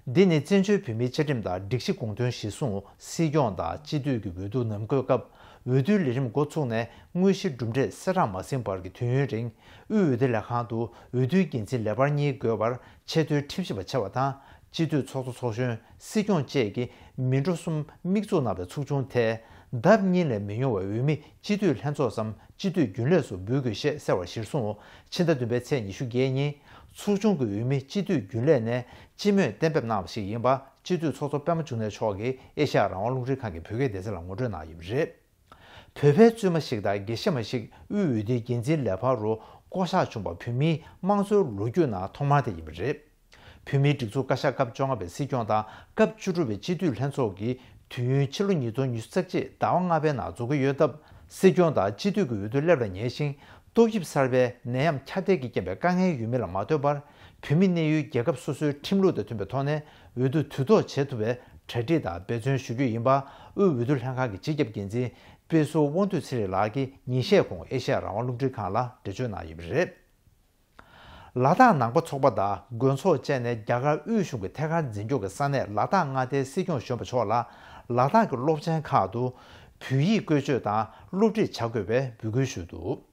འདི་ནི་བཙན་བྱོལ་བོད་མིའི་བཅའ་ཁྲིམས་དང་སྒྲིག་གཞི་དགོངས་དོན་གཞིར་བཟུང་སྲིད་སྐྱོང་དང་སྤྱི་འཐུས་ཀྱི་འོས་བསྡུ་ནམ་བསྐོའི་སྐབས་འོས་བསྡུའི་ལས་རིམ་འགོ་ཚུགས་ནས་དངོས་གཞིའི་གྲུབ་འབྲས་གསལ་བསྒྲགས་མ་ཟིན་བར་གྱི་དུས་ཡུན་རིང་དབུས་འོས་བསྡུ་ལས་ཁང་དུ་འོས་བསྡུའི་འགན་འཛིན་ལས་འཕར་གཉིས་དགོས་པར་ཆེས་མཐོའི་ཁྲིམས་ཞིབ་པ་ཆེ་བ་དང་སྤྱི་འཐུས་ཚོགས་གཙོ་ཚོགས་གཞོན། སྲིད་སྐྱོང་བཅས་ཀྱི་མི་འགྲོ་གསུམ་དམིགས་འཛུགས་གནང་བའི་ཚོགས་ཆུང་དེས་ལྡབ་གཉིས་ལས་མི་ཉུང་བའི་འོས་མི་སྤྱི་འཐུས་ལྷན་ཚོགས་སམ་སྤྱི་འཐུས་རྒྱུན་ལས་སུ་འབུལ་དགོས་ཞེས་གསལ་བར་གཞིར་བཟུང་ཕྱི་ཟླ་བདུན་པའི་ཚེས་ཉི་ཤུ་བརྒྱད་ཉིན་ཚོགས་ཆུང་གི་འོས་མི་སྤྱི་འཐུས་རྒྱུན་ལས་ནས་སྤྱི་མོས་གཏན་འབེབས་གནང་བ་ཞིག་ཡིན་པ་སྤྱི་འཐུས་ཚོགས་གཙོ་པད་མ་འབྱུང་གནས་མཆོག་གིས་ཨེ་ཤ་ཡ་རང་དབང་རླུང་འཕྲིན་ཁང་གི་བོད་སྐད་སྡེ་ཚན་ལ་ངོ་སྤྲོད་གནང་ཡོད་པ་རེད། བོད་པའི་བཙུན་མ་ཞིག་དང་དགེ་བཤེས་མ་ཞིག་དབུས་འོས་བསྡུའི་འགན་འཛིན་ལས་འཕར་རུ་བསྐོ་གཞག་བྱུང་པ་བོད་མིའི་དམངས་གཙོའི་ལོ་རྒྱུས་ནང་ཐོག་མ་དེ་ཡིན་པ་རེད། བོད་མིའི་སྒྲིག་འཛུགས་བཀའ་ཤག་སྐབས་བཅོ་ལྔ་པའི་སྲིད་སྐྱོང་དང་སྐབས་བཅུ་དྲུག་པའི་སྤྱི་འཐུས་ལྷན་ཚོགས་ཀྱི་དུས་ཡུན་ཕྱི་ལོ་ཉིས་སྟོང་ཉི་ཤུ་རྩ་གཅིག་ཟླ་བ་ལྔ་པའི་ནང་རྫོགས་ཀྱི་ཡོད་སྟབས། སྲིད་སྐྱོང་དང་སྤྱི་འཐུས་ཀྱི་འོས་བསྡུ་སླེབས་ལ་ཉེ་ཞིང་ཏོག་དབྱིབས་གསར་པའི་ནད་ཡམས་ཁྱབ་གདལ་གྱི་རྐྱེན་པས་དཀའ་ངལ་ཡོད་མིན་ལ་མ་ལྟོས་པར་བོད་མི་གནས་ཡུལ་རྒྱལ་ཁབ་སོ་སོའི་ཁྲིམས་ལུགས་དང་མཐུན་པའི་ཐོག་ནས་འོས་བསྡུ་དུས་ཐོག་བྱེད་ཐུབ་པའི་གྲ་སྒྲིག་དང་འབད་བརྩོན་ཞུ་རྒྱུ་ཡིན་པ་དབུས་འོས་བསྡུ་ལྷན་ཁང་གི་སྤྱི་ཁྱབ་འགན་འཛིན་དཔེ་ཟུར་དབང་འདུས་ཚེ་རིང་ལགས་ཀྱིས་ཉིན་ཤས་གོང་ཨེ་ཤ་ཡ་རང་དབང་རླུང་འཕྲིན་ཁང་ལ་འགྲེལ་བརྗོད་གནང་ཡོད་པ་རེད། ལ་དྭགས་ནང་པ་ཚོགས་པ་དང་དགོན་ཚོགས་བཅས་ནས་རྒྱ་གར་དབུས་གཞུང་གི་ཐད་ཀར་འཛིན་སྐྱོང་གི་ས་གནས་ལ་དྭགས་མངའ་སྡེའི་སྲིད་སྐྱོང་གཞོན་པ་མཆོག་ལ་ལ་དྭགས་ཀྱི་སློབ་ཆེན་ཁག་ཏུ་བོད་ཡིག་བཀོལ་སྤྱོད་དང་སློབ་ཁྲིད་བྱ་དགོས་པའི་འབོད་སྐུལ་ཞུས་འདུག།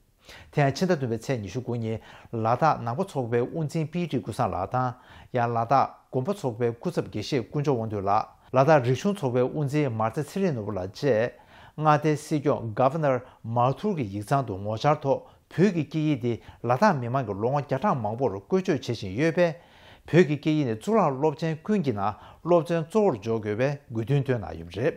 དེ་ཡང་ཕྱི་ཟླ་བདུན་པའི་ཚེས་ཉི་ཤུ་དགུ་ཉིན་ལ་དྭགས་ནང་པ་ཚོགས་པའི་དབུ་འཛིན་པི་ཀྲི་ཀུན་བཟང་ལགས་དང་། ཡང་ལ་དྭགས་དགོན་པ་ཚོགས་པའི་སྐུ་ཚབ་དགེ་བཤེས་དཀོན་མཆོག་དབང་འདུས་ལགས། ལ་དྭགས་རིག་གཞུང་ཚོགས་པའི་དབུ་འཛིན་མར་ཚེ་ཚེ་རིང་ནོར་བུ་ལགས་བཅས་མངའ་སྡེའི་སྲིད་སྐྱོང་Governor Mathur གི་ཡིག་ཚང་དུ་ངོ་བཅར་ཐོག་བོད་ཀྱི་སྐད་ཡིག་འདི་ལ་དྭགས་མི་མང་གིས་ལོ་ངོ་བརྒྱ་ཕྲག་མང་པོར་བཀོལ་སྤྱོད་བྱེད་བཞིན་ཡོད་པས། བོད་ཀྱི་སྐད་ཡིག་ནི་གཙུག་ལག་སློབ་ཆེན་ཀུན་གྱི་ནང་སློབ་ཚན་གཙོ་བོར་འཇོག་དགོས་པའི་དགོས་འདུན་བཏོན་གནང་ཡོད་པ་རེད།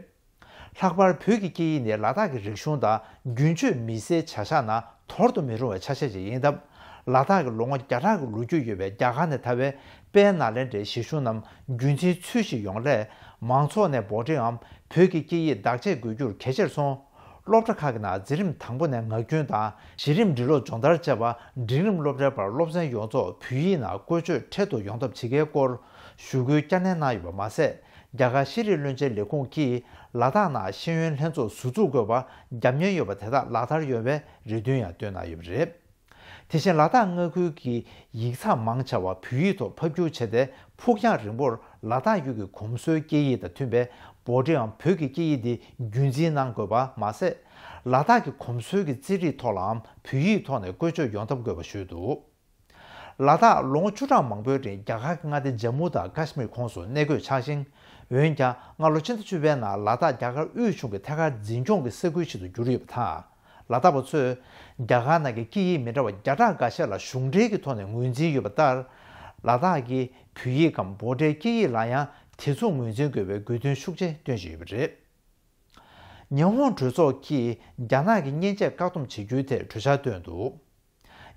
ལྷག་པར་བོད་ཀྱི་སྐད་ཡིག་ནི་ལ་དྭགས་ཀྱི་རིག་གཞུང་དང་རྒྱུན་སྤྱོད་མི་སེར་བྱ་གཞག་ནང་དོར་དུ་མི་རུང་བའི་ཆ་ཤས་ཤིག་ཡིན་སྟབས། ལ་དྭགས་ཀྱི་ལོ་ངོ་བརྒྱ་ཕྲག་གི་ལོ་རྒྱུས་ཡོད་པའི་རྒྱ་གར་ནས་དར་བའི་དཔལ་ནཱ་ལེནྡྲའི་གཞིས་གཞུང་རྣམས་རྒྱུན་འཛིན་ཚུལ་བཞིན་ཡོང་སླད། མང་ཚོགས་ནས་འབོར་འབྲིའམ་བོད་ཀྱི་སྐད་ཡིག་བདག་གཅེས་དགོས་རྒྱུར་གལ་ཆེར་སོང་། སློབ་གྲྭ་ཁག་གི་ནང་འཛིན་རིམ་དང་པོ་ནས་ངག་རྒྱུན་དང་གཞི་རིམ་འབྲི་ཀློག་སྦྱོང་བརྡར་བཅས་པ་འབྲིང་རིམ་སློབ་གྲྭའི་བར་སློབ་ཚན་ཡོངས་རྫོགས་བོད་ཡིག་ནང་བཀོལ་སྤྱོད་འཕྲལ་དུ་ཡོང་ཐབས་བྱེད་དགོས་སྐོར་ཞུ་སྐུལ་བསྐྱར་ནན་གནང་ཡོད་པ་མ་ཟད། རྒྱ་གར་ཤེས་རིག་བློན་ཆེན་ལས་ཁུངས་ཀྱིས་ལ་དྭགས་ནང་ཤེས་ཡོན་ལྷན་ཚོགས་ཟུར་འཛུགས་དགོས་པ་རྒྱབ་གཉེར་ཡོད་པ་དེ་དག་ལག་བསྟར་ཡོང་བའི་རེ་འདུན་ཡང་བཏོན་གནང་ཡོད་པ་རེད། དེ་བཞིན་ལ་དྭགས་མངའ་ཁུལ་གྱི་ཡིག་ཚགས་མང་ཆེ་བ་བོད་ཡིག་ཐོག་ཕབ་བསྒྱུར་བྱས་ཏེ། ཕུགས་རྒྱང་རིང་པོར་ལ་དྭགས་ཡུལ་གྱི་གོམས་སྲོལ་སྐད་ཡིག་དང་མཐུན་པའི་འབོར་འབྲིའམ་བོད་ཀྱི་སྐད་ཡིག་འདི་རྒྱུན་འཛིན་གནང་དགོས་པ་མ་ཟད། ལ་དྭགས་ཀྱི་གོམས་སྲོལ་གྱི་རྩིས་རིག་ཐོག་ལའང་བོད་ཡིག་ཐོག་ནས་བཀོལ་སྤྱོད་ཡོང་ཐབས་དགོས་པ་ཞུས་འདུག། ལ་དྭགས་ལོ་ངོ་བཅུ་ཕྲག་མང་པོའི་རིང་རྒྱ་གར་གྱི་མངའ་སྡེ་ཇམ་མུ་དང་ཀཱཤ་མིར་ཁོངས་སུ་གནས་འཁོད་ཆགས་ཤིང་། འོན་ཀྱང་སྔ་ལོ་ཕྱི་ཟླ་བཅུ་པའི་ནང་ལ་དྭགས་རྒྱ་གར་དབུས་གཞུང་གི་ཐད་ཀར་འཛིན་སྐྱོང་གི་ས་ཁུལ་ཞིག་ཏུ་གྱུར་ཡོད་པ་དང་། ལ་དྭགས་པ་ཚོས་རྒྱ་གར་ནང་གི་སྐད་ཡིག་མི་འདྲ་བ་བརྒྱ་ཕྲག་འགའ་ཤས་ལ་གཞུང་འབྲེལ་གྱི་ཐོག་ནས་ངོས་འཛིན་ཡོད་པ་ལྟར། ལ་དྭགས་ཀྱི་བོད་ཡིག་གམ་འབོར་འབྲིའི་སྐད་ཡིག་ལ་ཡང་དེ་མཚུངས་ངོས་འཛིན་དགོས་པའི་དགོས་འདུན་ཤུགས་ཆེ་བཏོན་བཞིན་ཡོད་པ་རེད། ཉི་ཧོང་གྲོས་ཚོགས་ཀྱིས་རྒྱ་ནག་གི་མཉེན་ཆས་བཀག་སྡོམ་བྱེད་རྒྱུའི་ཐད་གྲོས་འཆར་བཏོན་འདུག།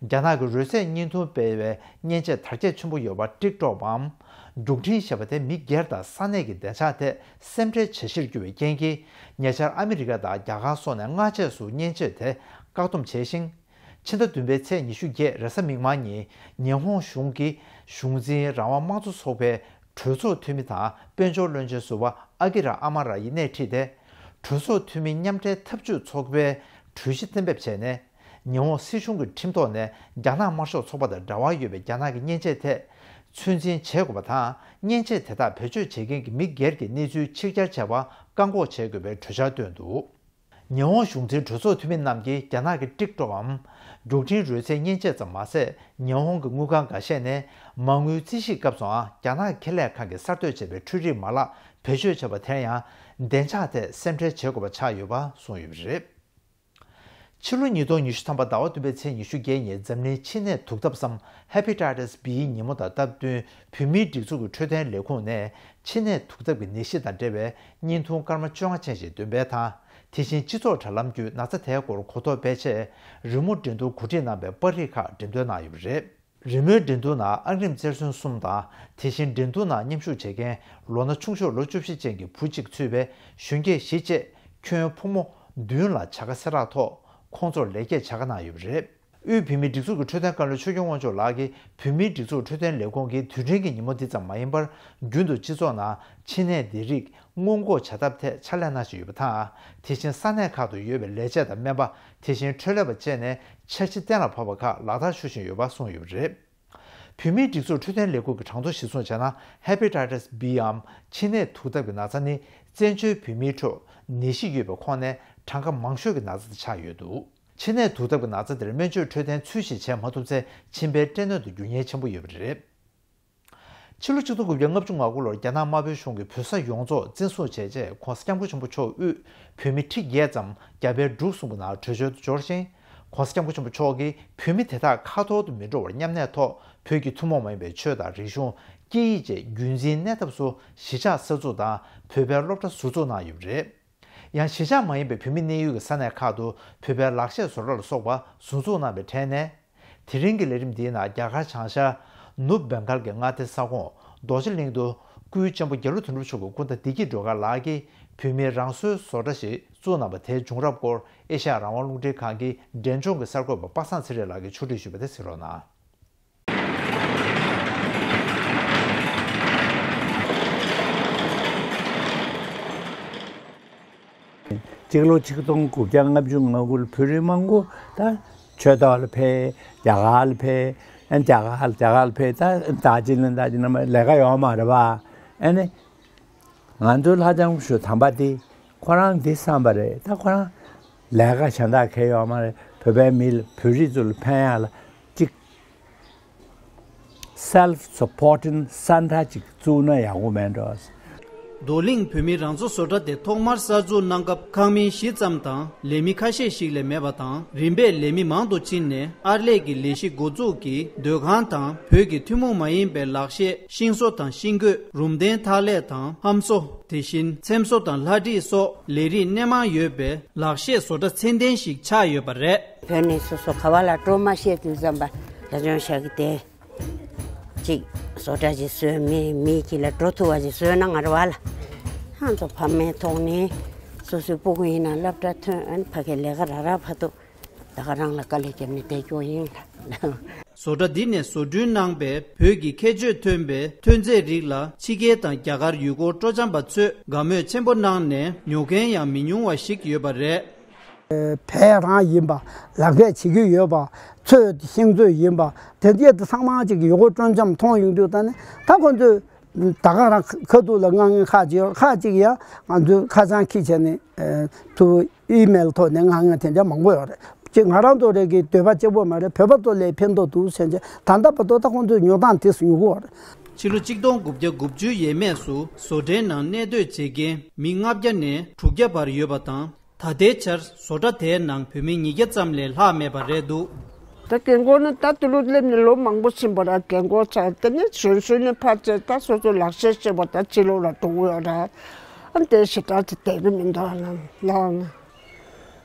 རྒྱ་ནག་གི་རོལ་རྩེད་བརྙན་ཐུང་སྤེལ་བའི་མཉེན་ཆས་དར་རྒྱས་ཆེན་པོ་ཡོད་པ་ཊིག་ཊོག་པའམ་རྒྱུག་འཕྲིན་ཞེས་པ་དེ་མི་སྒེར་དང་ས་གནས་ཀྱི་བདེ་འཇགས་ཐད་སེམས་ཁྲལ་བྱ་གཞིར་གྱུར་བའི་རྐྱེན་གྱིས། ཉེ་ཆར་ཨ་མི་རི་ཀ་དང་རྒྱ་གར་སོགས་ནས་སྔ་རྗེས་སུ་མཉེན་ཆས་དེ་བཀག་སྡོམ་བྱས་ཤིང་། ཕྱི་ཟླ་བདུན་པའི་ཚེས་ཉི་ཤུ་བརྒྱད་རེས་གཟའ་མིག་དམར་ཉིན་ཉི་ཧོང་གཞུང་གི་གཞུང་འཛིན་རང་དབང་དམངས་གཙོ་ཚོགས་པའི་གྲོས་ཚོགས་འཐུས་མི་དང་དཔལ་འབྱོར་བློན་ཆེན་ཟུར་པ་ཨ་ཀི་ར་ཨ་མ་ར་ཡིས་སྣེ་ཁྲིད་དེ། གྲོས་ཚོགས་འཐུས་མི་མཉམ་འབྲེལ་འཐབ་ཇུས་ཚོགས་པའི་གྲོས་གཞི་གཏན་འབེབས་བྱས་ནས། ཉི་ཧོང་སྲིད་གཞུང་གི་ཁྲིམས་ཐོག་ནས་རྒྱ་ནག་དམར་ཤོག་ཚོགས་པ་དང་འབྲེལ་བ་ཡོད་པའི་རྒྱ་ནག་གི་མཉེན་ཆས་ཐད་ཚོད་འཛིན་བྱེད་དགོས་པ་དང་། མཉེན་ཆས་དེ་དག་བེད་སྤྱོད་བྱེད་མཁན་གྱི་མི་སྒེར་གྱི་གནས་ཚུལ་ཕྱིར་གྱར་བྱས་པ་བཀག་འགོག་བྱེད་དགོས་པའི་གྲོས་འཆར་བཏོན་འདུག་ཉི་ཧོང་གཞུང་འཛིན་གྲོས་ཚོགས་འཐུས་མི་རྣམས་ཀྱིས་རྒྱ་ནག་གི་ཊིག་ཊོག་པའམ་རྒྱུག་འཕྲིན་རོལ་རྩེད་མཉེན་ཆས་ཙམ་མ་ཟད། ཉི་ཧོང་གི་དངུལ་ཁང་འགའ་ཤས་ནས་མ་དངུལ་རྩིས་ཞིབ་སྐབས་སུའང་རྒྱ་ནག་ཁེ་ལས་ཁང་གིས་གསར་གཏོད་བྱས་པའི་འཕྲུལ་རིག་མ་ལག་བེད་སྤྱོད་བྱས་པ་དེར་ཡང་བདེ་འཇགས་ཐད་སེམས་ཁྲལ་བྱེད་དགོས་པ་ཆགས་ཡོད་པ་གསུངས་ཡོད་པ་རེད། ཕྱི་ལོ་ཉིས་སྟོང་ཉི་ཤུ་ཐམ་པ་ཟླ་བ་བདུན་པའི་ཚེས་ཉི་ཤུ་བརྒྱད་ཉིན་འཛམ་གླིང་མཆིན་ནད་དུག་ཐབས་སམ་Hepatitis B ཉིན་མོ་དང་སྟབས་བསྟུན། བོད་མིའི་སྒྲིག་འཛུགས་ཀྱི་འཕྲོད་བསྟེན་ལས་ཁུངས་ནས་མཆིན་ནད་དུག་ཐབས་ཀྱི་ནད་གཞི་དང་འབྲེལ་བའི་བརྙན་ཐུང་སྐར་མ་བཅོ་ལྔ་ཅན་ཞིག་འདོན་སྤེལ་དང་། དེ་བཞིན་སྤྱི་ཚོགས་དྲ་ལམ་བརྒྱུད་ན་ཚ་དེའི་སྐོར་གོ་རྟོགས་སྤེལ་ཆེད། རི་མོ་འགྲན་བསྡུར་གོ་སྒྲིག་གནང་བའི་པར་རིས་ཁག་འགྲེམས་སྟོན་གནང་ཡོད་པ་རེད། རི་མོའི་འགྲན་བསྡུར་ནང་ཨང་རིམ་རྩེར་སོན་གསུམ་དང་། དེ་བཞིན་འགྲན་བསྡུར་ནང་མཉམ་ཞུགས་བྱེད་མཁན་ལོ་ན་ཆུང་ཤོས་ལོ་བཅུ་བཞི་ཅན་གྱི་བུ་གཅིག་ཚུད་པའི་གཞོན་སྐྱེས་བཞི་བཅས་ཁྱོན་ཕོ་མོ་བདུན་ལ་བྱ་དགའ་གསལ་བསྒྲགས་ཐོག་ཁོང་ཚོར་ལེགས་སྐྱེས་བྱ་དགའ་གནང་ཡོད་པ་རེད། དབུས་བོད་མིའི་སྒྲིག་འཛུགས་ཀྱི་འཕྲོད་བསྟེན་བཀའ་བློན་ཆོས་སྐྱོང་དབང་ཕྱུག་ལགས་ཀྱིས་བོད་མིའི་སྒྲིག་འཛུགས་འཕྲོད་བསྟེན་ལས་ཁུངས་ཀྱིས་དུས་དྲན་གྱི་ཉིན་མོ་འདི་ཙམ་མ་ཡིན་པར་རྒྱུན་དུ་སྤྱི་ཚོགས་ནང་མཆིན་ནད་འདི་རིགས་སྔོན་འགོག་བྱ་ཐབས་ཐད་ཕྱག་ལས་གནང་བཞིན་ཡོད་པ་དང་། དེ་བཞིན་ས་གནས་ཁག་ཏུ་ཡོད་པའི་ལས་བྱེད་དང་སྨན་པ། དེ་བཞིན་འཕྲོད་ལས་པ་བཅས་ནས་འཆར་གཞི་གཏན་ལ་ཕབ་པ་ཁག་ལག་བསྟར་ཞུ་བཞིན་ཡོད་པ་གསུངས་ཡོད་པ་རེད། བོད་མིའི་སྒྲིག་འཛུགས་འཕྲོད་བསྟེན་ལས་ཁུངས་ཀྱི་གྲངས་ཐོ་གཞིར་བཟུང་བྱས་ན། Hepatitis B འམ་མཆིན་ནད་དུག་ཐབས་ཀྱི་ན་ཚ་ནི་བཙན་བྱོལ་བོད་མིའི་ཁྲོད་ནད་གཞི་ཡོད་པའི་ཁོངས་ནས་གྲངས་ཀ་མང་ཤོས་ཀྱི་ན་ཚ་དེ་ཆགས་ཡོད་འདུག་མཆིན་ནད་དུག་ཐབས་ཀྱི་ན་ཚ་འདིར་སྨན་བཅོས་འཕྲོད་བསྟེན་ཚུལ་བཞིན་བྱེད་མ་ཐུབ་ཚེ། མཆིན་པའི་སྐྲན་གནོན་དུ་འགྱུར་ཉེན་ཆེན་པོ་ཡོད་པ་རེད། ཕྱི་ལོ་ཆིག་སྟོང་དགུ་བརྒྱ་ལྔ་བཅུ་ང་དགུ་ལོར་རྒྱ་ནག་དམར་པོའི་གཞུང་གིས་བོད་ས་ཡོངས་རྫོགས་བཙན་བཟུང་བྱས་རྗེས། ྋགོང་ས་ྋསྐྱབས་མགོན་ཆེན་པོ་མཆོག་དབུས་བོད་མི་ཁྲི་བརྒྱད་ཙམ་རྒྱ་བལ་འབྲུག་གསུམ་གྱི་ནང་བྲོས་བྱོལ་དུ་འབྱོར་ཞིང་། ྋགོང་ས་ྋསྐྱབས་མགོན་ཆེན་པོ་མཆོག་གིས་བོད་མི་དེ་དག་ཁ་ཐོར་དུ་མི་འགྲོ་བར་མཉམ་གནས་ཐོག་བོད་ཀྱི་ཐུན་མོང་མ་ཡིན་པའི་ཆོས་དང་རིག་གཞུང་། སྐད་ཡིག་བཅས་རྒྱུན་འཛིན་གནས་ཐབས་སུ་གཞིས་ཆགས་གསར་འཛུགས་དང་བོད་པའི་སློབ་གྲྭ་ཟུར་འཛུགས་གནང་ཡོད་པ་རེད། ཡང་གཞིས་ཆགས་མ་ཡིན་པའི་བོད་མི་གནས་ཡུལ་གྱི་ས་གནས་ཁག་ཏུ་བོད་པའི་ལག་ཤེས་བཟོ་གྲྭ་ལ་སོགས་པ་ཟུར་འཛུགས་གནང་བའི་གྲས་ནས། དེ་རིང་གི་ལས་རིམ་འདིའི་ནང་རྒྱ་གར་བྱང་ཤར་ནུབ་བེང་གལ་གྱི་མངའ་སྡེ་ས་ཁོངས་རྡོ་རྗེ་གླིང་དུ་སྐུའི་གཅེན་པོ་རྒྱ་ལོ་དོན་གྲུབ་མཆོག་གི་སྐུ་ཟླ་བདེ་སྐྱིད་སྒྲོལ་དཀར་ལགས་ཀྱིས་བོད་མིའི་རང་སྲོལ་བཟོ་གྲྭ་ཞིག་བཙུགས་གནང་བ་དེའི་བྱུང་རབས་སྐོར་ཨེ་ཤ་ཡ་རང་དབང་རླུང་འཕྲིན་ཁང་གི་འབྲེལ་ལྗོངས་ཀྱི་གསར་འགོད་པ་པ་སངས་ཚེ་རིང་ལགས་ཀྱིས་ཕྱོགས་སྒྲིག་ཞུས་པ་དེ་གཟིགས་རོགས་གནང་། སྤྱི་ལོ་ཆིག་སྟོང་དགུ་བརྒྱ་ལྔ་བཅུ་ང་དགུ་ལ་བོད་རིགས་མང་པོ་ད་ཆོས་ཐོག་ལ་ཕེབས། རྒྱ་གར་ལ་ཕེབས། ཨ་རྒྱ་གར་རྒྱ་གར་ལ་ཕེབས། ད་ད་ཅི་ལ་ད་ཅི་ན་མ་ལས་ཀ་ཡོད་མ་རེད་པ། ཨ་ནི་ང་ཚོའི་ལྷ་ལྕམ་ཞུ་དམ་པ་དེ་ཁོ་རང་འདི་བསམ་པ་རེད། ད་ཁོ་རང་ལས་ཀ་གཞན་དག་གང་ཡོད་མ་རེད། བོད་པའི་མི་ལ་བོད་རིགས་ཚོ་ལ་ཕན་ཡག་ལ་གཅིག self supporting center ཅིག་བཙུགས་ན་ཡག་པོ་མེད་འགྲོ། རྡོར་གླིང་བོད་མིའི་རང་འཚོ་བཟོ་གྲྭ་དེ་ཐོག་མར་གསར་འཛུགས་གནང་སྐབས་ཁང་མིག་བཞི་ཙམ་དང་ལས་མི་ཁ་ཤས་ཤིག་ལས་མེད་པ་དང་། རིམ་པས་ལས་མི་མང་དུ་ཕྱིན་ནས་ཨར་ལས་ཀྱི་ལས་གཞི་འགོ་འཛུགས་ཀྱིས་སྡོད་ཁང་དང་བོད་ཀྱི་ཐུན་མོང་མ་ཡིན་པའི་ལག་ཤེས་ཤིང་བཟོ་དང་ཤིང་བརྐོས། རུམ་གདན་འཐག་ལས་དང་ལྷམ་བཟོ། དེ་བཞིན་ཚེམ་བཟོ་དང་ལྷ་བྲིས་སོགས་ལས་རིགས་སྣེ་མང་ཡོད་པའི་ལག་ཤེས་བཟོ་གྲྭ་ཚད་ལྡན་ཞིག་ཆགས་ཡོད་པ་རེད། བོད་ནས་སོ་སོ་ག་བ་ལ་འགྲོ་མ་ཤེས་དུས་ཙམ་པ་ལ་ལྕམ་ཤག་གིས་དེ་ཅིག་བཟོ་གྲྭ་ཅིག་བཟོས། མི་མི་གཅིག་ལ་འགྲོ་ཐུབ་པ་ཅིག་བཟོས་ན་ང་རང་བ་ལ་ང་ཚོ་ཕ་མའི་ཐོག་ནས་སོ་སོའི་སྤུ་གུ་ཡིན་ན་སློབ་གྲྭ་ཐོན། ཨ་ནི་ཕ་གིའི་ལས་ཀ་རག་རག་བར་དུ་ད་ག་རང་ལ་དཀའ་ལས་བརྒྱབ་ནས་བསྡད་རྒྱུ་ཡིན་ལ། བཟོ་གྲྭ་འདི་ནས་བཟོ་སྐྲུན་གནང་པའི་བོད་ཀྱི་ཁྱད་ཆོས་ཐོན་པའི་ཐོན་རྫས་རིགས་ལ་ཕྱི་རྒྱལ་དང་རྒྱ་གར་ཡུལ་སྐོར་སྤྲོ་འཆམ་པ་ཚོས་དགའ་མོས་ཆེན་པོ་གནང་ནས་ཉོ་མཁན་ཡང་མི་ཉུང་བ་ཞིག་ཡོད་པ་རེད། བལ་རང་ཡིན་པ། ལག་བརྡ་བྱེད་ཀྱི་ཡོད་པ། ཚོས་ཤིང་ཚོས་ཡིན་པ། དེ་འདྲ་དེ་ཚང་མ་ཅིག་ཡུལ་སྐོར་སྤྲོ་འཆམ་མཐོང་ཡོང་དུས། ད་ནི་ད་ཁོ་ཚོས་ད་ག་རང་ཁ་ཐུག་ལ་མངགས་མཁན་ཁག་ཅིག་ཡོད། ཁག་ཅིག་ཡང་ང་ཚོའི་ཁ་བྱང་འཁྱེར་བྱས་ནས་ཐུག་ཨི་མེལ་ཐོག་ནས་མངགས་མཁན་དེ་འདྲ་མང་པོ་ཡོད་རེད། ཅིག་ང་རང་ཚོ་རེ་གི་འདོད་པ་གཅིག་པོ་མ་རེད། བོད་པ་ཚོ་ལ་ཕན་ཐོགས་འདུག་ཟེར་བྱས། ད་ལྟ་བར་དུ་ད་ཁོང་ཚོས་ཉོ་སྟངས་དེ་ཉོ་གི་ཡོད་རེད། ཕྱི་ལོ་ཆིག་སྟོང་དགུ་བརྒྱ་དགུ་བཅུ་ཡས་མས་སུ་བཟོ་གྲྭའི་ནང་གནས་སྡོད་བྱེད་མཁན་མི་ལྔ་བརྒྱ་ནས་དྲུག་བརྒྱ་བར་ཡོད་པ་དང་། ད་ལྟའི་ཆར་བཟོ་གྲྭ་དེའི་ནང་བོད་མི་ཉིས་བརྒྱ་ཙམ་ལས་ལྷག་མེད་པ་རེད་འདུག་ད་རྒན་གོག་ནི་ད་དུ་ལུ་སླེབས་ནས་ལོ་མང་པོ་ཕྱིན་པ་ར། རྒན་གོག་ཆགས་དེ་ནས་གཞོན་གཞོན་ནས་ཕར་བྱས། ད་སོ་སོ་ལག་ཤེས་ཤེས་པ་ད་ཕྱི་ལོགས་ལ་འགྲོ་གི་ཡོད་ར། ཨ་དེ་ཞེ་དྲག་ཅིག་བསྡད་གི་མི་འདུག་ཨ་ལ་ལ་ལ།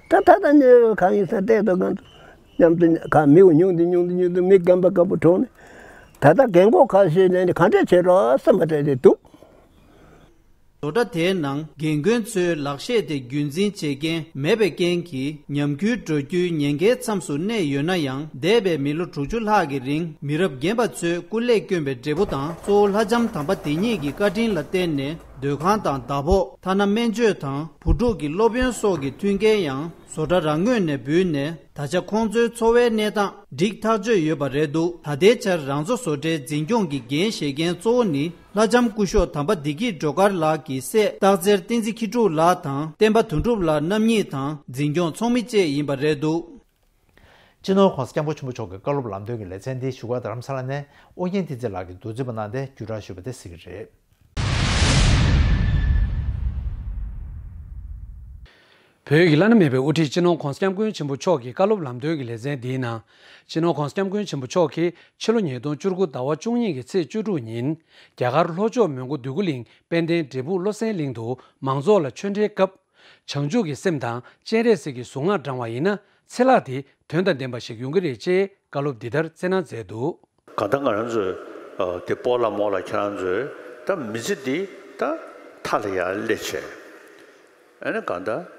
ད་ད་ད་ནི་གང་ཡིན་ས་བལྟས་དོ་གང་དུ། མཉམ་དུ་ག་མིའུ་ཉུང་དུ་ཉུང་དུ་ཉུང་དུ་མི་རྒན་པ་རྒད་པོ་གྲོངས་ནས། ད་ལྟ་རྒན་གོག་ཁ་ཤས་ནས་ག་འདྲས་བྱེད་རོགས་བསམ་པ་འདྲ་རེད་འདུག། བཟོ་གྲྭ་དེའི་ནང་རྒན་རྒོན་ཚོའི་ལག་ཤེས་དེ་རྒྱུན་འཛིན་བྱེད་མཁན་མེད་པའི་རྐྱེན་གྱིས། ཉམས་རྒུད་འགྲོ་རྒྱུའི་ཉེན་ཁའི་མཚམས་སུ་གནས་ཡོད་ན་ཡང་། འདས་པའི་མི་ལོ་དྲུག་ཅུ་ལྷག་གི་རིང་མི་རབས་རྒན་པ་ཚོས་སྐུ་ལས་བསྐྱོན་པའི་འབྲས་བུ་དང་། གཙོ་བོ་ལྷ་ལྕམ་དམ་པ་དེ་ཉིད་ཀྱི་བཀའ་དྲིན་ལ་བརྟེན་ནས། སྡོད་ཁང་དང་ཟླ་ཕོགས། ཐ་ན་སྨན་བཅོས་དང་བུ་ཕྲུག་གི་སློབ་ཡོན་སོགས་ཀྱི་མཐུན་རྐྱེན་ཡང་བཟོ་གྲྭ་རང་ངོས་ནས་འབུལ་ནས། ད་ཆ་ཁོང་ཚོའི་འཚོ་བའི་གནས་སྟངས་འགྲིག་ཐག་ཆོད་ཡོད་པ་རེད་འདུག། ད་ལྟའི་ཆར་རང་བཟོ་བཟོ་གྲྭའི་འཛིན་སྐྱོང་གི་འགན་བཞེས་མཁན་གཙོ་བོ་ནི་ལྷ་ལྕམ་སྐུ་ཞབས་དམ་པ་བདེ་སྐྱིད་སྒྲོལ་དཀར་ལགས་ཀྱི་སྲས་སྟག་འཚེར་བསྟན་འཛིན་མཁས་གྲུབ་ལགས་དང་། བསྟན་པ་དོན་གྲུབ་ལགས་རྣམ་གཉིས་དང་འཛིན་སྐྱོང་ཚོགས་མི་བཅས་ཡིན་པ་རེད་འདུག། སྤྱི་ནོར་༸གོང་ས་༸སྐྱབས་མགོན་ཆེན་པོ་མཆོག་གི་བཀའ་སློབ་ལམ་སྟོན་གྱི་ལེ་ཚན་འདི་བཞུགས་སྒར་རྡ་རམ་ས་ལ་ནས་ཨོ་རྒྱན་བསྟན་འཛིན་ལགས་ཀྱིས་བསྡུ་རྩིས་པ་གནང་སྟེ་བརྒྱུད་བསྒྲགས་ཞུས་པ་དེ་གཟིགས་ཀྱི་རེད། བོད་ཀྱི་བླ་ན་མེད་པའི་དབུ་ཁྲིད་སྤྱི་ནོར་༸གོང་ས་༸སྐྱབས་མགོན་ཆེན་པོ་མཆོག་གི་བཀའ་སློབ་ལམ་སྟོན་གྱི་ལེ་ཚན་འདིའི་ནང་། སྤྱི་ནོར་༸གོང་ས་༸སྐྱབས་མགོན་ཆེན་པོ་མཆོག་གིས་ཕྱི་ལོ་ཉིས་སྟོང་བཅུ་དགུ་ཟླ་བ་བཅུ་གཉིས་ཀྱི་ཚེས་བཅུ་དྲུག་ཉིན། རྒྱ་གར་ལྷོ་ཕྱོགས་མོན་གྷོ་འདོད་རྒུ་གླིང་དཔལ་ལྡན་འབྲས་སྤུངས་བློ་གསལ་གླིང་དུ་མང་ཚོགས་ལ་ཆོས་འབྲེལ་སྐབས། བྱང་ཆུབ་ཀྱི་སེམས་དང་སྤྱན་རས་གཟིགས་ཀྱི་གཟུངས་སྔགས་བགྲངས་པ་ཡིན་ན། ཚེ་ལྷག་དེ་དོན་དང་ལྡན་པ་ཞིག་ཡོང་གི་རེད་ཅེས་བཀའ་སློབ་འདི་ལྟར་སྩལ་གནང་མཛད་འདུག། གང་ལྟར་ང་རང་ཚོས་ཨ་དེ་སྤོ་ལགས་རྨོ་ལགས་ཁྱེད་རང་ཚོས་ད་མི་ཚེ་འདི་ད་མཐའ་ལ་ཡར་སླེབས་བྱས། ཨ་ནི་གང་ལྟར་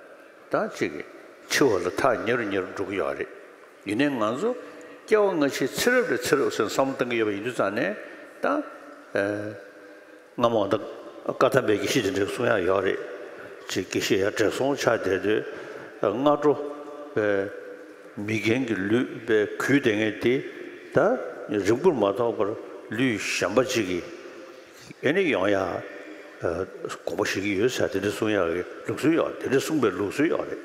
ད་ཅིག་འཆི་བ་ལ་ཐག་ཉེ་རུ་ཉེ་རུ་འགྲོ་གི་ཡོད་རེད། ཡིན་ནའི་ང་ཚོ་སྐྱེ་བ་སྔ་ཕྱི་ཚེ་རབས་ནས་ཚེ་རབས་ཟེར་བསམ་བློ་གཏང་གི་ཡོད་པ་ཡིན་དུས་ཙང་ནས་ད། ཨ། སྔ་མོ་ད་བཀའ་གདམས་པའི་དགེ་བཤེས་དེ་འདྲ་གསུང་ཡག་ཡོད་རེད། ཅིག་དགེ་བཤེས་ཡང་བགྲེས་སོང་ཆགས་བསྡད་དུས་སྔ་དྲོ་པའི་མི་རྒན་གྱི་ལུས་པའི་གུས་བསྡད་མཁན་དེ་ད་རིང་པོར་མ་ཐོགས་པར་ལུས་གཞན་པ་ཅིག་གིས་ཨེ་ནི་ཡོང་ཡག་དགོངས་པ་བཞེས་ཀྱི་ཡོད་ཟེར་དེ་འདྲ་གསུང་ཡག་གི་ལུགས་སྲོལ་ཡོད། དེ་འདྲ་གསུངས་པའི་ལུགས་སྲོལ་ཡོད་རེད་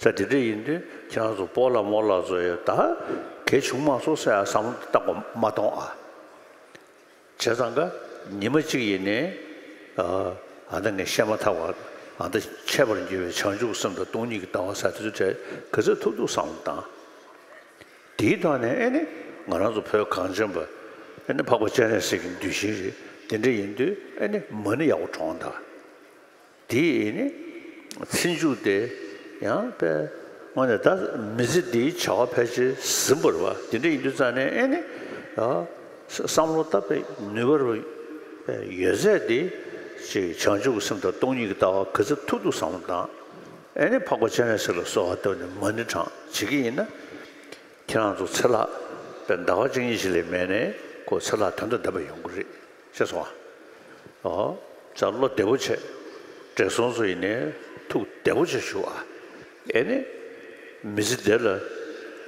ཟེར། དེ་འདྲ་ཡིན་དུས་ཁྱེད་རང་ཚོ་སྤོ་ལགས་རྨོ་ལགས་ཚོ་ཡང་ད་གལ་བྱུང་མ་སོང་ཟེར་ཡག་བསམ་བློ་བཏང་དགོས་མ་གཏོང་ཨ། བྱས་ཙང་ཀ་ཉི་མ་གཅིག་ཡིན་ནའི། ཨ་ད་ངས་བཤད་མ་ཐག་པ་ཨ་ད་འཆད་པར་འགྱུར་བའི་བྱང་ཆུབ་སེམས་དང་སྟོང་ཉིད་ཀྱི་ལྟ་བ་ཟེར་དེ་ཚོ་གྲས་ག་ཚོད་ཐུབ་ཐུབ་བསམ་བློ་བཏང་། དེའི་ཐོག་ནས་ཨེ་ནི་ང་རང་ཚོ་བོད་གངས་ཅན་པ་ཨེ་ནི་འཕགས་པ་སྤྱན་རས་གཟིགས་ཀྱི་གདུལ་ཞིང་རེད། དེ་འདྲ་ཡིན་དུས་ཨེ་ནི་མ་ཎི་ཡག་པོ་བགྲངས་དང་། དེ་ཡིན་ནི་ཚེ་མཇུག་དེ་ཡང་པས་དངོས་གནས་ད་མི་ཚེ་འདིའི་བྱ་བ་ཕལ་ཆེར་ཟིན་པ་རེད་པ། དེ་འདྲ་ཡིན་དུས་ཙང་ནས་ཨེ་ནི་ཨ་བསམ་བློ་བཏང་པའི་ནུས་པ་རུ་ཡོད་ཚད་དེ་ཅིག་བྱང་ཆུབ་ཀྱི་སེམས་དང་སྟོང་ཉིད་ཀྱི་ལྟ་བ་ག་ཚོད་ཐུབ་ཐུབ་བསམ་བློ་བཏང་། ཨེ་ནི་འཕགས་པ་སྤྱན་རས་གཟིགས་ལ་གསོལ་བ་བཏབ་ནས་མ་ཎི་བགྲངས་བྱེད་ཀྱི་ཡིན་ན། ཁྱེད་རང་ཚོ་ཚེ་ལྷག་པའི་ཟླ་བ་གཅིག་གཉིས་ཤིག་ལས་མེད་ནས་ཁོ་ཚེ་ལྷག་དོན་དང་ལྡན་པ་ཡོང་གི་རེད། ཤེས་སོང་ཨ། ཨོ། ཅག་བློ་བདེ་པོ་བྱས། བགྲེས་སོང་ཚོ་ཡིན་ནའི་ཐུགས་བདེ་པོ་བྱས་བཞུགས་ཨ། ཨེ་ནི། མི་ཚེ་འདི་ལ་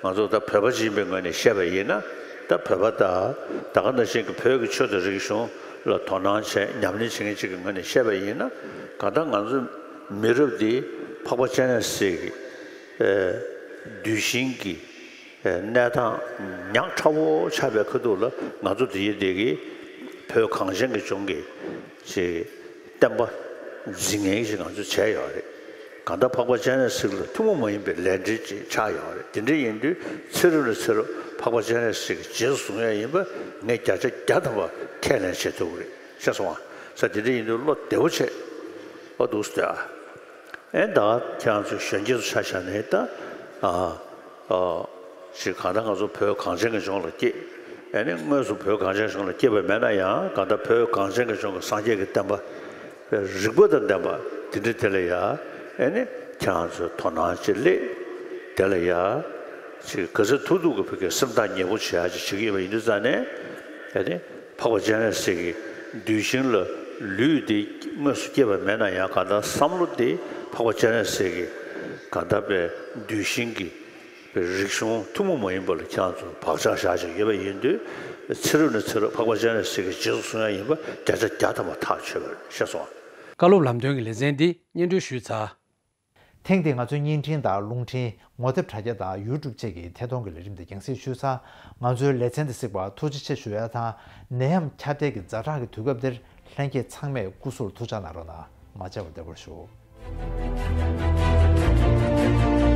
ང་ཚོ་ད་བོད་པ་ཅིག་ཡིན་པའི་ངོས་ནས་བཤད་པ་ཡིན་ན། ད་བོད་པ་དང་ད་ག་ནང་བཞིན་གྱི་བོད་ཀྱི་ཆོས་དང་རིག་གཞུང་ལ་དོ་སྣང་བྱས་ཉམས་ལེན་བྱེད་མཁན་ཅིག་གི་ངོས་ནས་བཤད་པ་ཡིན་ན། གང་ལྟར་ང་ཚོ་མི་རབས་འདི་འཕགས་པ་སྤྱན་རས་གཟིགས་ཀྱི་ཨེ་གདུལ་ཞིང་གི་གནས་སྟངས་ཉག་ཕྲ་བོ་ཆགས་པའི་ཁ་ཐུག་ལ་ང་ཚོ་འདི་ཡི་འདི་གི་བོད་གངས་ཅན་གྱི་ལྗོངས་ཀྱི་ཅིག་བསྟན་པ་འཛིན་མཁན་ཞིག་ང་ཚོས་བྱས་ཡོད་རེད། གང་ལྟར་འཕགས་པ་སྤྱན་རས་གཟིགས་ལ་ཐུན་མོང་མ་ཡིན་པའི་ལས་འབྲེལ་ཅིག་ཆགས་ཡོད་རེད། དེ་འདྲ་ཡིན་དུས་ཚེ་རབས་ནས་ཚེ་རབས་འཕགས་པ་སྤྱན་རས་གཟིགས་ཀྱི་རྗེས་སུ་བཟུང་ཡ་ཡིན་པ་ངས་བརྒྱ་ཆ་བརྒྱ་ཐམ་པ་ཁས་ལེན་བྱེད་ཐུབ་ཀྱི་རེད། ཤེས་སོང་ཨ། ས་དེ་འདྲ་ཡིན་དུས་བློ་བདེ་བོ་བྱས། ཨོ་འདུག་སྟེ་ཨ། ཨེ་ད་ཁྱེད་རང་ཚོས་གཞོན་སྐྱེས་ཚོ་ཆ་བཞག་ནས་ད། ཨ། ཨ། ཞིག་གང་ལྟར་ང་ཚོ་བོད་གངས་ཅན་གྱི་ལྗོངས་ལ་སྐྱེས། ཨེ་ནི་དངོས་སུ་བོད་གངས་ཅན་གྱི་ལྗོངས་ལ་སྐྱེས་པ་མེད་ན་ཡང་གང་ལྟར་བོད་གངས་ཅན་གྱི་ལྗོངས་ཀྱི་སངས་རྒྱས་ཀྱི་བསྟན་པ། རིག་པ་དང་ལྡན་པ་དེ་འདྲ་དེ་ལ་ཡ། ཨེ་ནི་ཁྱེད་རང་ཚོས་དོ་སྣང་ཅིག་སླེབས། དེ་ལ་ཡ། ཅིག་ག་ཚོད་ཐུབ་ཐུབ་ཀྱི་བོད་ཀྱི་སེམས་ཐག་ཉེ་པོ་བྱེད་ཡ་ཅིག་བྱེད་ཀྱི་ཡོད་པ་ཡིན་དུས་ཙང་ནས། ཨེ་ནི། འཕགས་པ་སྤྱན་རས་གཟིགས་ཀྱི་གདུལ་ཞིང་ལ་ལུས་འདི་དངོས་སུ་སྐྱེས་པ་མེད་ན་ཡང་གང་ལྟར་བསམ་བློ་འདི་འཕགས་པ་སྤྱན་རས་གཟིགས་ཀྱི་གང་ལྟར་པའི་གདུལ་ཞིང་གི་རིག་གཞུང་ཐུན་མོང་མ་ཡིན་པ་ལ་ཁྱེད་རང་ཚོ་བག་ཆགས་བཞག་བཞག་ཡོད་པ་ཡིན་དུས། ཚེ་རབས་ནས་ཚེ་རབས་འཕགས་པ་སྤྱན་རས་གཟིགས་ཀྱི་རྗེས་སུ་བཟུང་ཡ་ཡིན་པ་བརྒྱ་ཆ་བརྒྱ་ཐམ་པ་ཐག་ཆོད་པ་རེད། ཤེས་སོང་ཨ། བཀའ་སློབ་ལམ་སྟོན་གྱི་ལེ་ཚན་འདི་སྙན་སྒྲོན་ཞུས་ཚར། ཐེངས་འདིའི་ང་ཚོའི་བརྙན་འཕྲིན་དང་རླུང་འཕྲིན། ངོ་དེབ་དྲ་རྒྱ་དང་ཡུ་ཊུབ་བཅས་ཀྱི་ཐད་གཏོང་གི་ལས་རིམ་འདི་རྒྱང་སྲིང་ཞུས་ཚར། ང་ཚོའི་ལེ་ཚན་འདི་གཟིགས་པར་ཐུགས་རྗེ་ཆེ་ཞུ་ཡ་དང་། ནད་ཡམས་ཁྱབ་གདལ་གྱི་ཛ་དྲག་གི་དུས་སྐབས་འདིར་ལྷན་རྒྱས་ཚང་མས་སྐུ་གཟུགས་ལ་ཐུགས་ཅག་གནང་རོགས་གནང་། མ་བརྗེད་པར་བདེ་པོར་བཞུགས།